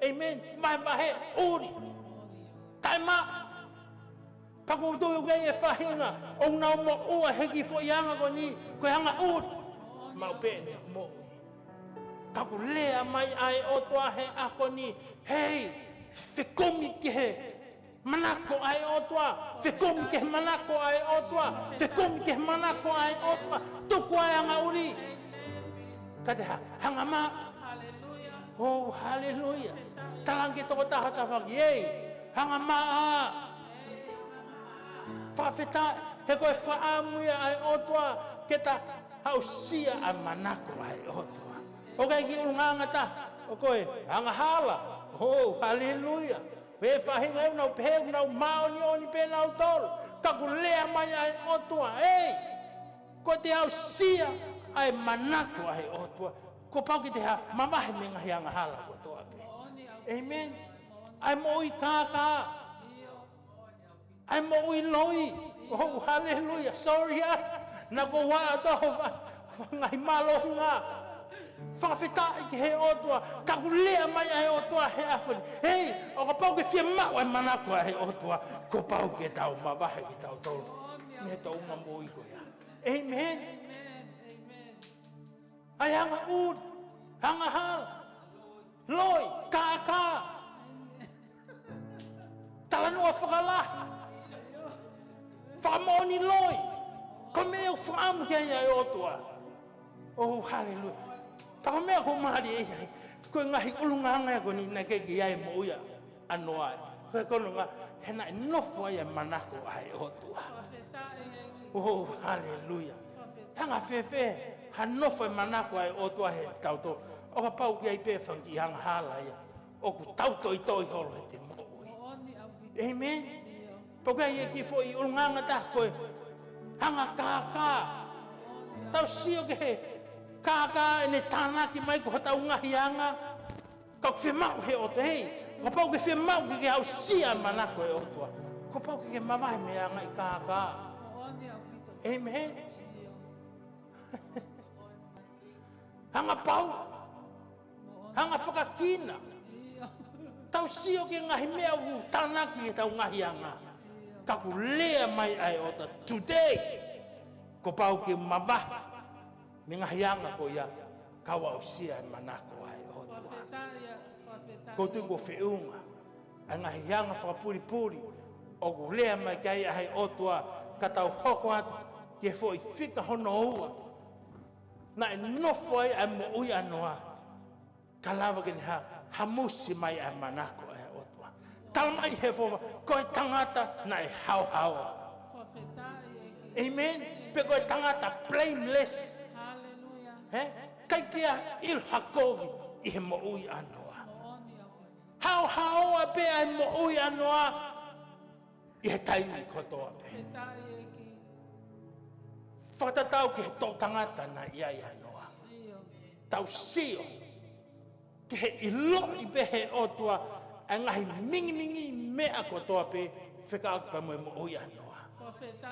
ʻĒmeni. Vahevahe ʻuli. Taʻemaʻa. Ka ʻoku ou tui ʻoku ʻi ai e faʻahinga ʻoku nau moʻua he kiʻi foʻi anga ko eni, ko e anga ʻuli. Maʻu pē ʻene moʻui. Ka ʻoku lea mai ʻa e ʻOtua he ʻaho ni, hei, fekumi ki he manako ʻa e ʻOtua, fekumi ki he manako ʻa e ʻOtua, fekumi ki he manako ʻa e ʻOtua, tuku ʻa e anga ʻuli. Ka te ha-, hanga maʻa. Haleluia. Oh, haleluia. Talaange ki he tokotaha tafaʻaki, ei, hanga maʻa. Fakafetaʻi, he ko e fakaʻamu ia ʻa e ʻOtua ke ta aʻusia ʻa e manako ʻa e ʻOtua. ʻOku ʻikai ke ʻi ai ha ʻulungaanga ʻe taha, ʻoku ʻi ai e angahala. Oh, haleluia. Ko e faʻahinga ʻoku nau pehē ʻoku nau māʻoniʻoni pē nautolu. Ka ʻoku lea mai ʻa e ʻOtua, ei, ko ʻete aʻusia ʻa e manako ʻa e ʻOtua, kuo pau ke te ha-, mavahe mei he ngaahi angahala kotoa pē. ʻĒmeni. ʻA e moʻui kākā. ʻA e moʻui loi. Oh, haleluia. Sorry, ʻa. Naʻa ku ʻoatu ha ngaahi mālohinga. Fakafetaʻi ki he ʻOtua. Ka ʻoku lea mai ʻa e ʻOtua he ʻaho ni, hei, ʻo kapau ʻoku ke fiemaʻu ʻa e manako ʻa e ʻOtua, kuo pau ke tau mavahe kitautolu mei he tuʻunga moʻui ko ia. ʻĒmeni. ʻA e anga ʻuli, angahala, loi, kākā, talanoa fakalahi, fakamoʻoni loi, ko e meʻa ʻoku fakaʻamu ki ai ʻa e ʻOtua. Oh, haleluia. Pea ko e meʻa ʻoku mālie ai, ko e ngaahi ʻulungaanga ia ko eni naʻe ʻikai ke ʻi ai e moʻui ʻa ʻa Noa. Ko e konga, he naʻe nofo ai e manako ʻa e ʻOtua. Oh, haleluia. Hanga fēfē ha nofo e manako ʻa e ʻOtua he tautolu, ʻo kapau ʻoku ʻi ai pē fanga kiʻi angahala ia ʻoku tau toitoi holo heʻete moʻui. ʻĒmeni. Pea ʻoku ʻi ai e kiʻi foʻi ʻulungaanga ʻe taha ko e anga kākā. Tau sio ki he kākā ʻene tānaki mai ko hotau ngaahi anga. Ka ʻoku fiemaʻu he ʻOtua, hei, kapau ʻoku ke fiemaʻu ke ke aʻusia e manako ʻa e ʻOtua, kuo pau ke ke mavahe mei he ngaahi kākā. ʻĒmeni. Anga pau. Anga fakakina. Tau sio ki he ngaahi meʻa ʻoku tānaki heʻetau ngaahi anga. Ka ʻoku lea mai ʻa e ʻOtua today, kuo pau ke mavahe mei he ngaahi anga ko ia, kau aʻusia e manako ʻa e ʻOtua. Fakafetaʻi, fakafetaʻi. Ko e tuʻu ko e feʻunga ʻa e ngaahi anga fakapulipuli ʻoku lea mai ki ai ʻa e ʻOtua, ka tau hoko atu ki he foʻi fika hono ua. Naʻe nofo ai ʻa e moʻui ʻa Noa, ka lava ke ne ha-, hamusi mai ʻa e manako ʻa e ʻOtua. Tala mai he folofola, ko e tangata naʻe haohaoa. ʻĒmeni. Pe ko e tangata blameless. He? ʻIkai ke ʻilo ha kovi ʻi he moʻui ʻa Noa. Haohaoa pē ʻa e moʻui ʻa Noa ʻi he taimi kotoa pē. Fakatatau ki he toʻutangata naʻe ʻi ai ʻa Noa. Tau sio ki he ʻiloʻi pē he ʻOtua ʻa e ngaahi mingimingi meʻa kotoa pē fekauʻaki pea mo e moʻui ʻa Noa.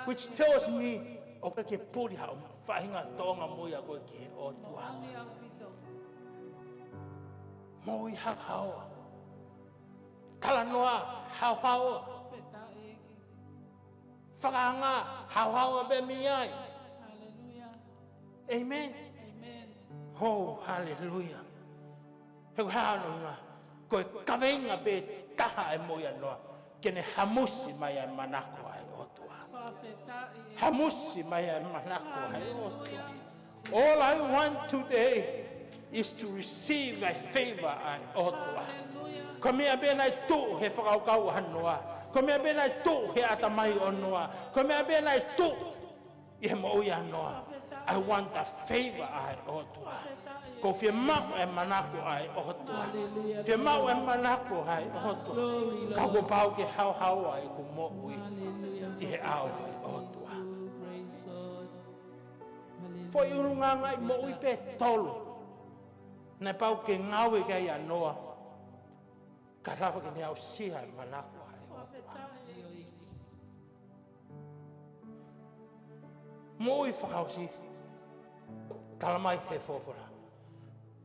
Which tells me, ʻoku ʻikai ke puli ha faʻahinga toʻonga moʻui ʻa koe ki he ʻOtua. Moʻui haohaoa. Talanoa haohaoa. Fakaanga haohaoa pē mei ai. ʻĒmeni. Oh, haleluia. He ko e hā hono ʻuhinga? Ko e kaveinga pē taha ʻa e moʻui ʻa Noa, ke ne hamusi mai ʻa e manako ʻa e ʻOtua. Hamusi mai ʻa e manako ʻa e ʻOtua. All I want today is to receive a favor ʻa e ʻOtua. Ko e meʻa pē naʻe tuʻu he fakakaukau ʻa Noa. Ko e meʻa pē naʻe tuʻu he ʻatamai ʻo Noa. Ko e meʻa pē naʻe tuʻu ʻi he moʻui ʻa Noa. I want the favor ʻa e ʻOtua. ʻOku ou fiemaʻu e manako ʻa e ʻOtua. Fiemaʻu e manako ʻa e ʻOtua. Ka kuo pau ke haohaoa ʻeku moʻui ʻi he ʻao ʻo e ʻOtua. Foʻi ʻulungaanga ʻi moʻui pē tolu naʻe pau ke ngāue ki ai ʻa Noa, ka lava ke ne aʻusia e manako ʻa e ʻOtua. Moʻui fakaʻosi, talamai he folofola,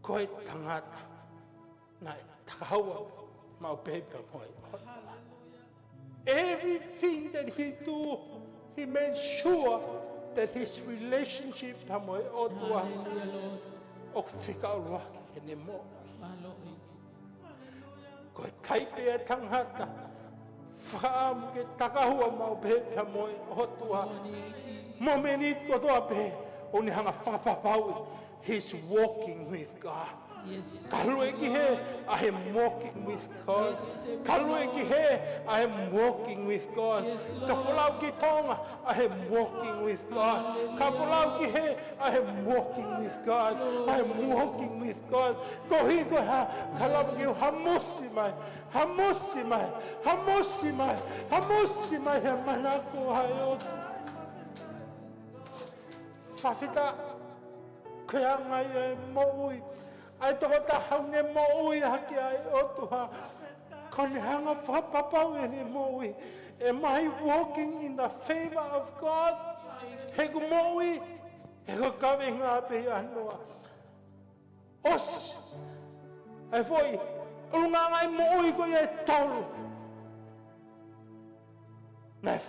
ko e tangata naʻe takaua maʻu pē pea mo e ʻOtua. Everything that he do, he made sure that his relationship pea mo e ʻOtua ʻoku fika ʻuluaki heʻene moʻui. Ko e taipe ʻa e tangata fakaʻamu ke takaua maʻu pē pea mo e ʻOtua. Mo e miniti kotoa pē ʻoku ne hanga fakapapauʻi he's walking with God. Kalu ʻEiki he, I am walking with God. Kalu ʻEiki he, I am walking with God. Ka folau ki Tonga, I am walking with God. Ka folau ki he, I am walking with God. I am walking with God. Ko e hā, ka lava ke u hamusi mai, hamusi mai, hamusi mai, hamusi mai he manako ʻa e ʻOtua. Fakafetaʻi, ko e anga ia e moʻui ʻa e tokotaha ʻoku ne moʻui hake ʻa e ʻOtua. ʻOku ne hanga fakapapauʻi ʻene moʻui, am I walking in the favor of God? Heʻeku moʻui, he ko e kaveinga pē ʻa Noa. ʻOsi. ʻA e foʻi ʻulungaanga ʻi moʻui ko ia ʻe tolu naʻe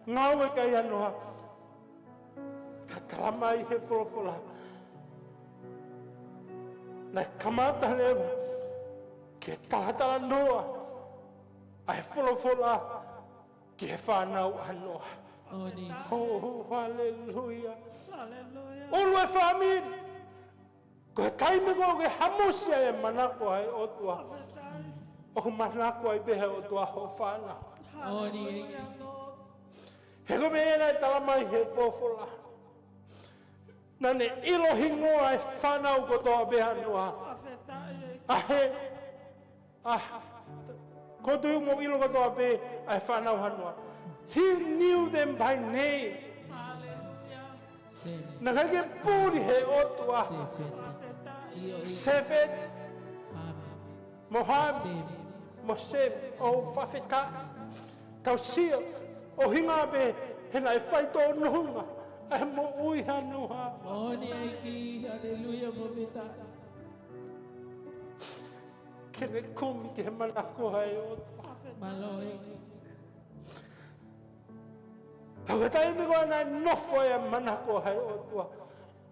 ngāue ki ai ʻa Noa. Ka talamai he folofola, naʻe kamata leva ke talatalanoa ʻa e folofola ki he fānau ʻa Noa. ʻOni. Oh, haleluia. Haleluia. ʻUlu e fāmili. Ko e taimi ko ē ʻoku ke hamusi ai e manako ʻa e ʻOtua, ʻoku manako ai pē he ʻOtua hoʻo fānau. ʻOni. He ko e meʻa ia naʻe talamai he folofola, naʻa ne ʻilo hingoa e fānau kotoa pē ʻa Noa. ʻA he ʻA, ko tu mo ʻilo kotoa pē ʻa e fānau ʻa Noa. He knew them by name. Naʻe ʻikai ke puli he ʻOtua. Sefeti, mo Hami, mo Semi, ʻo fakafetaʻi. Tau sio, ʻuhinga pē he naʻe faitōnunga ʻa e moʻui ʻa Noa. ʻOni ʻEiki, haleluia, fakafetaʻi. Ke ne kumi ki he manako ʻa e ʻOtua. Mālō ʻEiki. Pea ko e taimi ko ē naʻe nofo ai e manako ʻa e ʻOtua,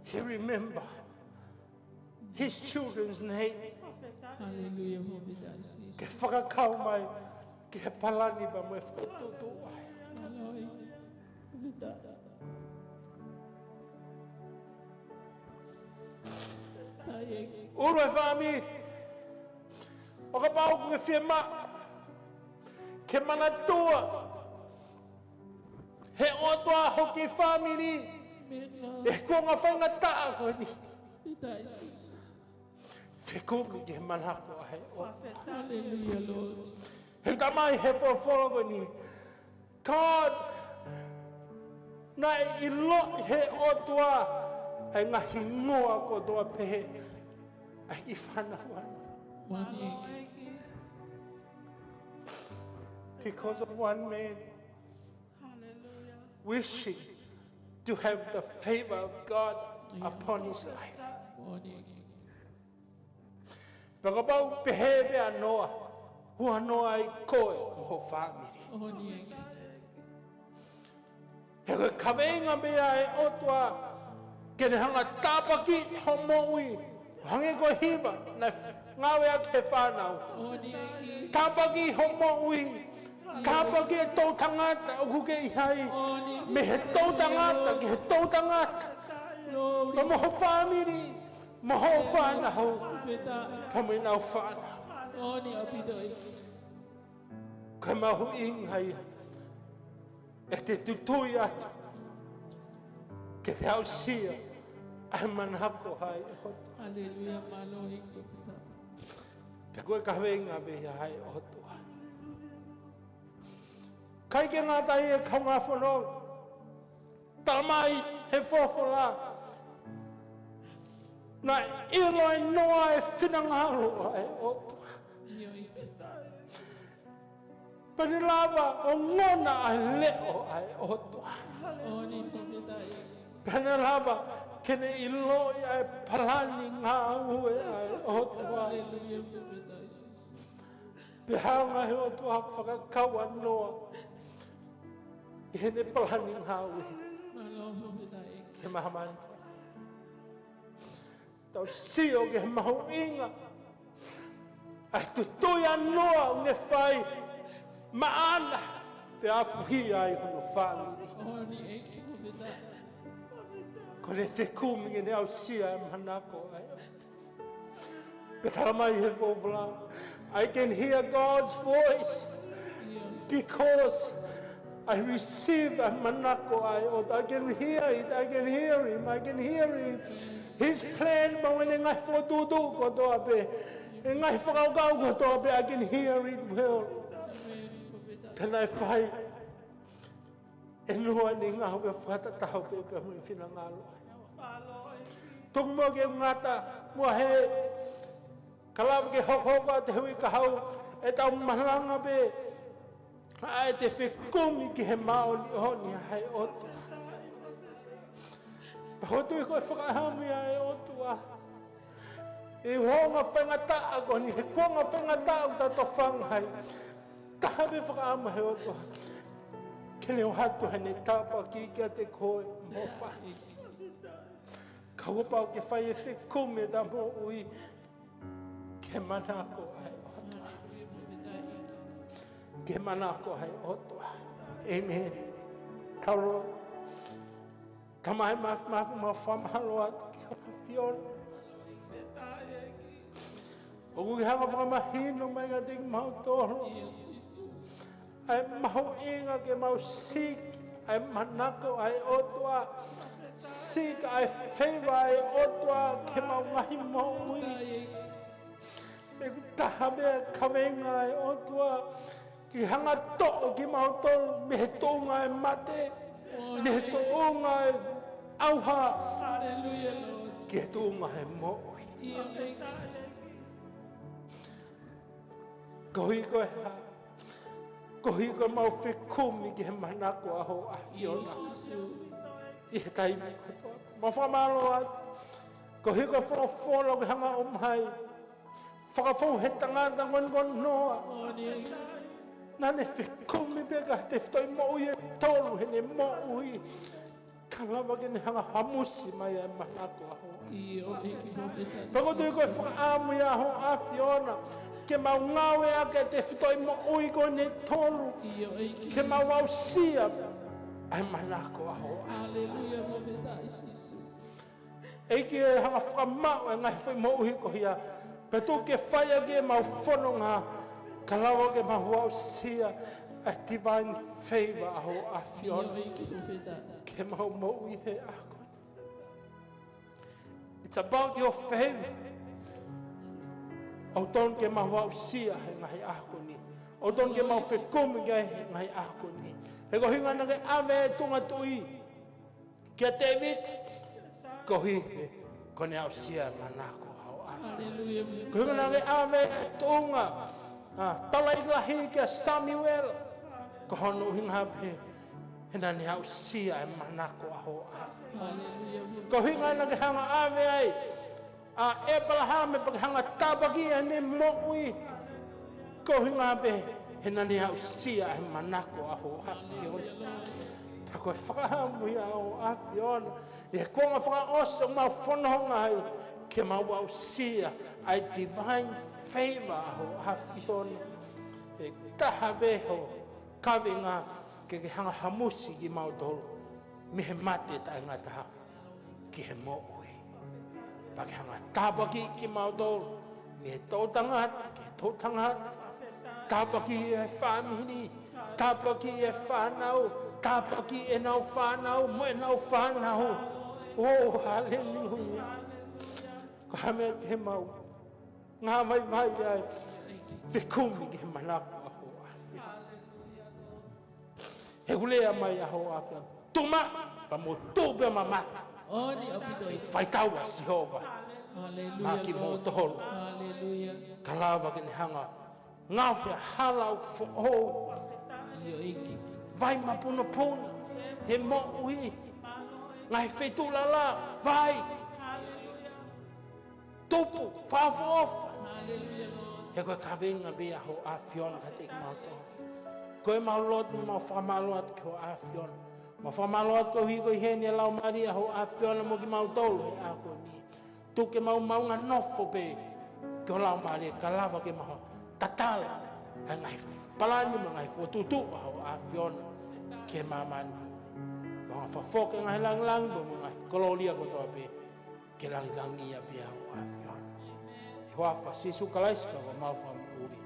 he remember his children's name. Haleluia, fakafetaʻi Sīsū. Ke fakakau mai ki he palani pea mo e fakatuʻutuʻu ʻa e ʻOtua. Mālō ʻEiki. Fakafetaʻi. ʻUlu e fāmili, ʻo kapau ʻoku ke fiemaʻu ke manatua he ʻOtua hoʻo kiʻi fāmili ʻi he kuonga faingataʻa ko eni, fekumi ki he manako ʻa e ʻOtua. Hallelujah, Lord. He talamai he folofola ko eni, God, naʻe ʻiloʻi he ʻOtua ʻa e ngaahi hingoa kotoa pē ʻa e kiʻi fānau ʻa Noa. Because of one man wishing to have the favor of God upon his life. Pea kapau pehē pē ʻa Noa, huanoa ai koe mo ho fāmili. ʻOni ʻEiki. He ko e kaveinga pē ia ʻa e ʻOtua, ke ne hanga tāpuakiʻi ho moʻui, hangē ko e hiva naʻe ngāueʻaki he fānau. ʻOni ʻEiki. Tāpuakiʻi ho moʻui, tāpuakiʻi e toʻutangata ʻoku ke ʻi ai, mei he toʻutangata ki he toʻutangata. Pea mo ho fāmili, mo hoʻo fānau, pea mo ʻenau fānau. Ko e mahuʻinga ia ʻete tutui atu ke te aʻusia ʻa e manako ʻa e ʻOtua. Haleluia, mālō ʻEiki. Pea ko e kaveinga pē ia ʻa e ʻOtua. ʻIkai ke ngata ai, ʻe kaungā fononga, talamai he folofola, naʻe ʻilo ʻe Noa e finangalo ʻa e ʻOtua. Pea ne lava ʻo ongona ʻa e leʻo ʻa e ʻOtua. Pea ne lava ke ne ʻiloʻi ʻa e palani ngāue ʻa e ʻOtua. Pea hanga he ʻOtua ʻo fakakau ʻa Noa ʻi heʻene palani ngāue ki māmani. Tau sio ki he mahuʻinga ʻa e tutui ʻa Noa ʻoku ne fai maʻana, pea afuhia ai hono fāmili. Ko ʻene fekumi ke ne aʻusia e manako ʻa e ʻOtua. Pea talamai he folofola, I can hear God's voice because I receive a manako ʻa e ʻOtua. I can hear it, I can hear him, I can hear him. His plan, mo ʻene ngaahi fokotuʻutuʻu kotoa pē, ʻene ngaahi fakakaukau kotoa pē, I can hear it well. Pea naʻe fai ʻe Noa ʻene ngāue fakatatau pē pea mo e finangalo. Tuku muʻa ke ngata muʻa he, ka lava ke hokohoko atu he uike kahaʻu ʻetau malanga pē ʻa ʻete fekumi ki he māʻoniʻoni ʻa e ʻOtua. Pea ʻoku ou tui ko e fakaʻamu ia ʻa e ʻOtua. ʻI he kuonga faingataʻa ko eni, he kuonga faingataʻa ʻoku tau tofanga ai, taha pē fakaʻamu he ʻOtua ke ne ʻoatu haʻane tāpuaki kiate koe mo ho fāmili. Ka kuo pau ke fai e fekumi ʻeta moʻui ki he manako ʻa e ʻOtua. Ki he manako ʻa e ʻOtua. ʻĒmeni. Tau lotu. Tamai mafimafi, mau fakamālō atu ki ho ʻAfio. ʻOku ke hanga ʻo fakamahino mai kiate kimautolu ʻa e mahuʻinga ke mau seek ʻa e manako ʻa e ʻOtua. Seek ʻa e favor ʻa e ʻOtua ki heʻemau ngaahi moʻui. He ʻoku taha pē ʻa e kaveinga ʻa e ʻOtua ke hanga ʻo toʻo kimautolu mei he tuʻunga ʻo e mate, mei he tuʻunga ʻo e ʻauha, ki he tuʻunga ʻo e moʻui. Koeʻuhi ko e hā? Koeʻuhi ko ʻemau fekumi ki he manako ʻa ho ʻAfiona ʻi he taimi kotoa. Mau fakamālō atu. Koeʻuhi ko e folofola ʻoku ke hanga ʻo ʻomai, fakafou he tangata ko eni ko Noa. Naʻa ne fekumi pē ki he tefitoʻi moʻui ʻe tolu heʻene moʻui, ka lava ke ne hanga ʻo hamusi mai ʻa e manako ʻa ho ʻAfiona. Pea ʻoku ou tui ko e fakaʻamu ia ʻa ho ʻAfiona ke mau ngāueʻaki ʻa e tefitoʻi moʻui ko eni ʻe tolu ke mau aʻusia ʻa e manako ʻa ho ʻAfiona. ʻEiki, ʻe hanga ʻo fakamaʻu e ngaahi foʻi moʻui ko ia, pea tuku ke fai ʻaki ʻemau fononga, ka lava ke mau aʻusia ʻa e divine favor ʻa ho ʻAfiona ki heʻemau moʻui he ʻaho ni. It's about your favor. ʻOku totonu ke mau aʻusia he ngaahi ʻaho ni. ʻOku totonu ke mau fekumi ki ai he ngaahi ʻaho ni. He ko e ʻuhinga naʻa ke ʻave e tuʻunga tuʻi kia Tēvita, koeʻuhi ko ʻene aʻusia e manako ʻa ho ʻAfiona. Ko e ʻuhinga naʻa ke ʻave e tuʻunga, ʻa, taulaʻeiki lahi kia Samiuela, ko hono ʻuhinga pē he naʻa ne aʻusia e manako ʻa ho ʻAfiona. Ko e ʻuhinga naʻa ke hanga ʻo ʻave ai ʻa ʻĒpalahame pea ke hanga ʻo tāpuakiʻi ʻene moʻui, ko e ʻuhinga pē he naʻa ne aʻusia e manako ʻa ho ʻAfiona. Pea ko e fakaʻamu ia ʻa ho ʻAfiona ʻi he kuonga fakaʻosi ʻoku mau fononga ai, ke mau aʻusia ʻa e divine favor ʻa ho ʻAfiona. ʻE taha pē ho kaveinga ke ke hanga ʻo hamusi kimautolu mei he mate taʻengata ki he moʻui. Pea ke hanga ʻo tāpuakiʻi kimautolu, mei he toʻutangata ki he toʻutangata. Tāpuakiʻi e fāmili, tāpuakiʻi e fānau, tāpuakiʻi ʻenau fānau mo ʻenau fānau. ʻOu, haleluia. Ko e hā e meʻa te mau ngāvaivai ai? Fekumi ki he manako ʻa Hoʻo ʻAfio. He ʻoku lea mai ʻa Hoʻo ʻAfio, tuʻu maʻu, pea mou tuʻu pē ʻo mamata. ʻOni ʻaupito. He ʻoku faitau ʻa Sihova. Haleluia, maʻa kimoutolu. Haleluia. Ka lava ke ne hanga ʻo ngaohi ha hala foʻou. ʻIo ʻEiki. Vai mapunopuna he moʻui. Ngaahi feituʻu lala, vai. Tupu, fakaʻofoʻofa. Haleluia, Lord. He ko e kaveinga pē ʻa Hoʻo ʻAfiona kiate kimautolu. Ko ʻemau lotu, mau fakamālō atu ki Hoʻo ʻAfiona. Mau fakamālō atu koeʻuhi ko e ʻi heni e Laumālie ʻa Hoʻo ʻAfiona mo kimautolu he ʻaho ko eni. Tuku ke mau maʻu ha nofo pē ki ho Laumālie, ka lava ke mau tatala ʻa e ngaahi palani mo e ngaahi fokotuʻutuʻu ʻa Hoʻo ʻAfiona ki he māmani ko eni. Mau hanga ʻo fakafoki e ngaahi langilangi mo e ngaahi kolōlia kotoa pē ke langilangiʻia pē ʻa Hoʻo ʻAfiona. ʻI he huafa ʻo Sīsū Kalaisi ko homau Fakamoʻui.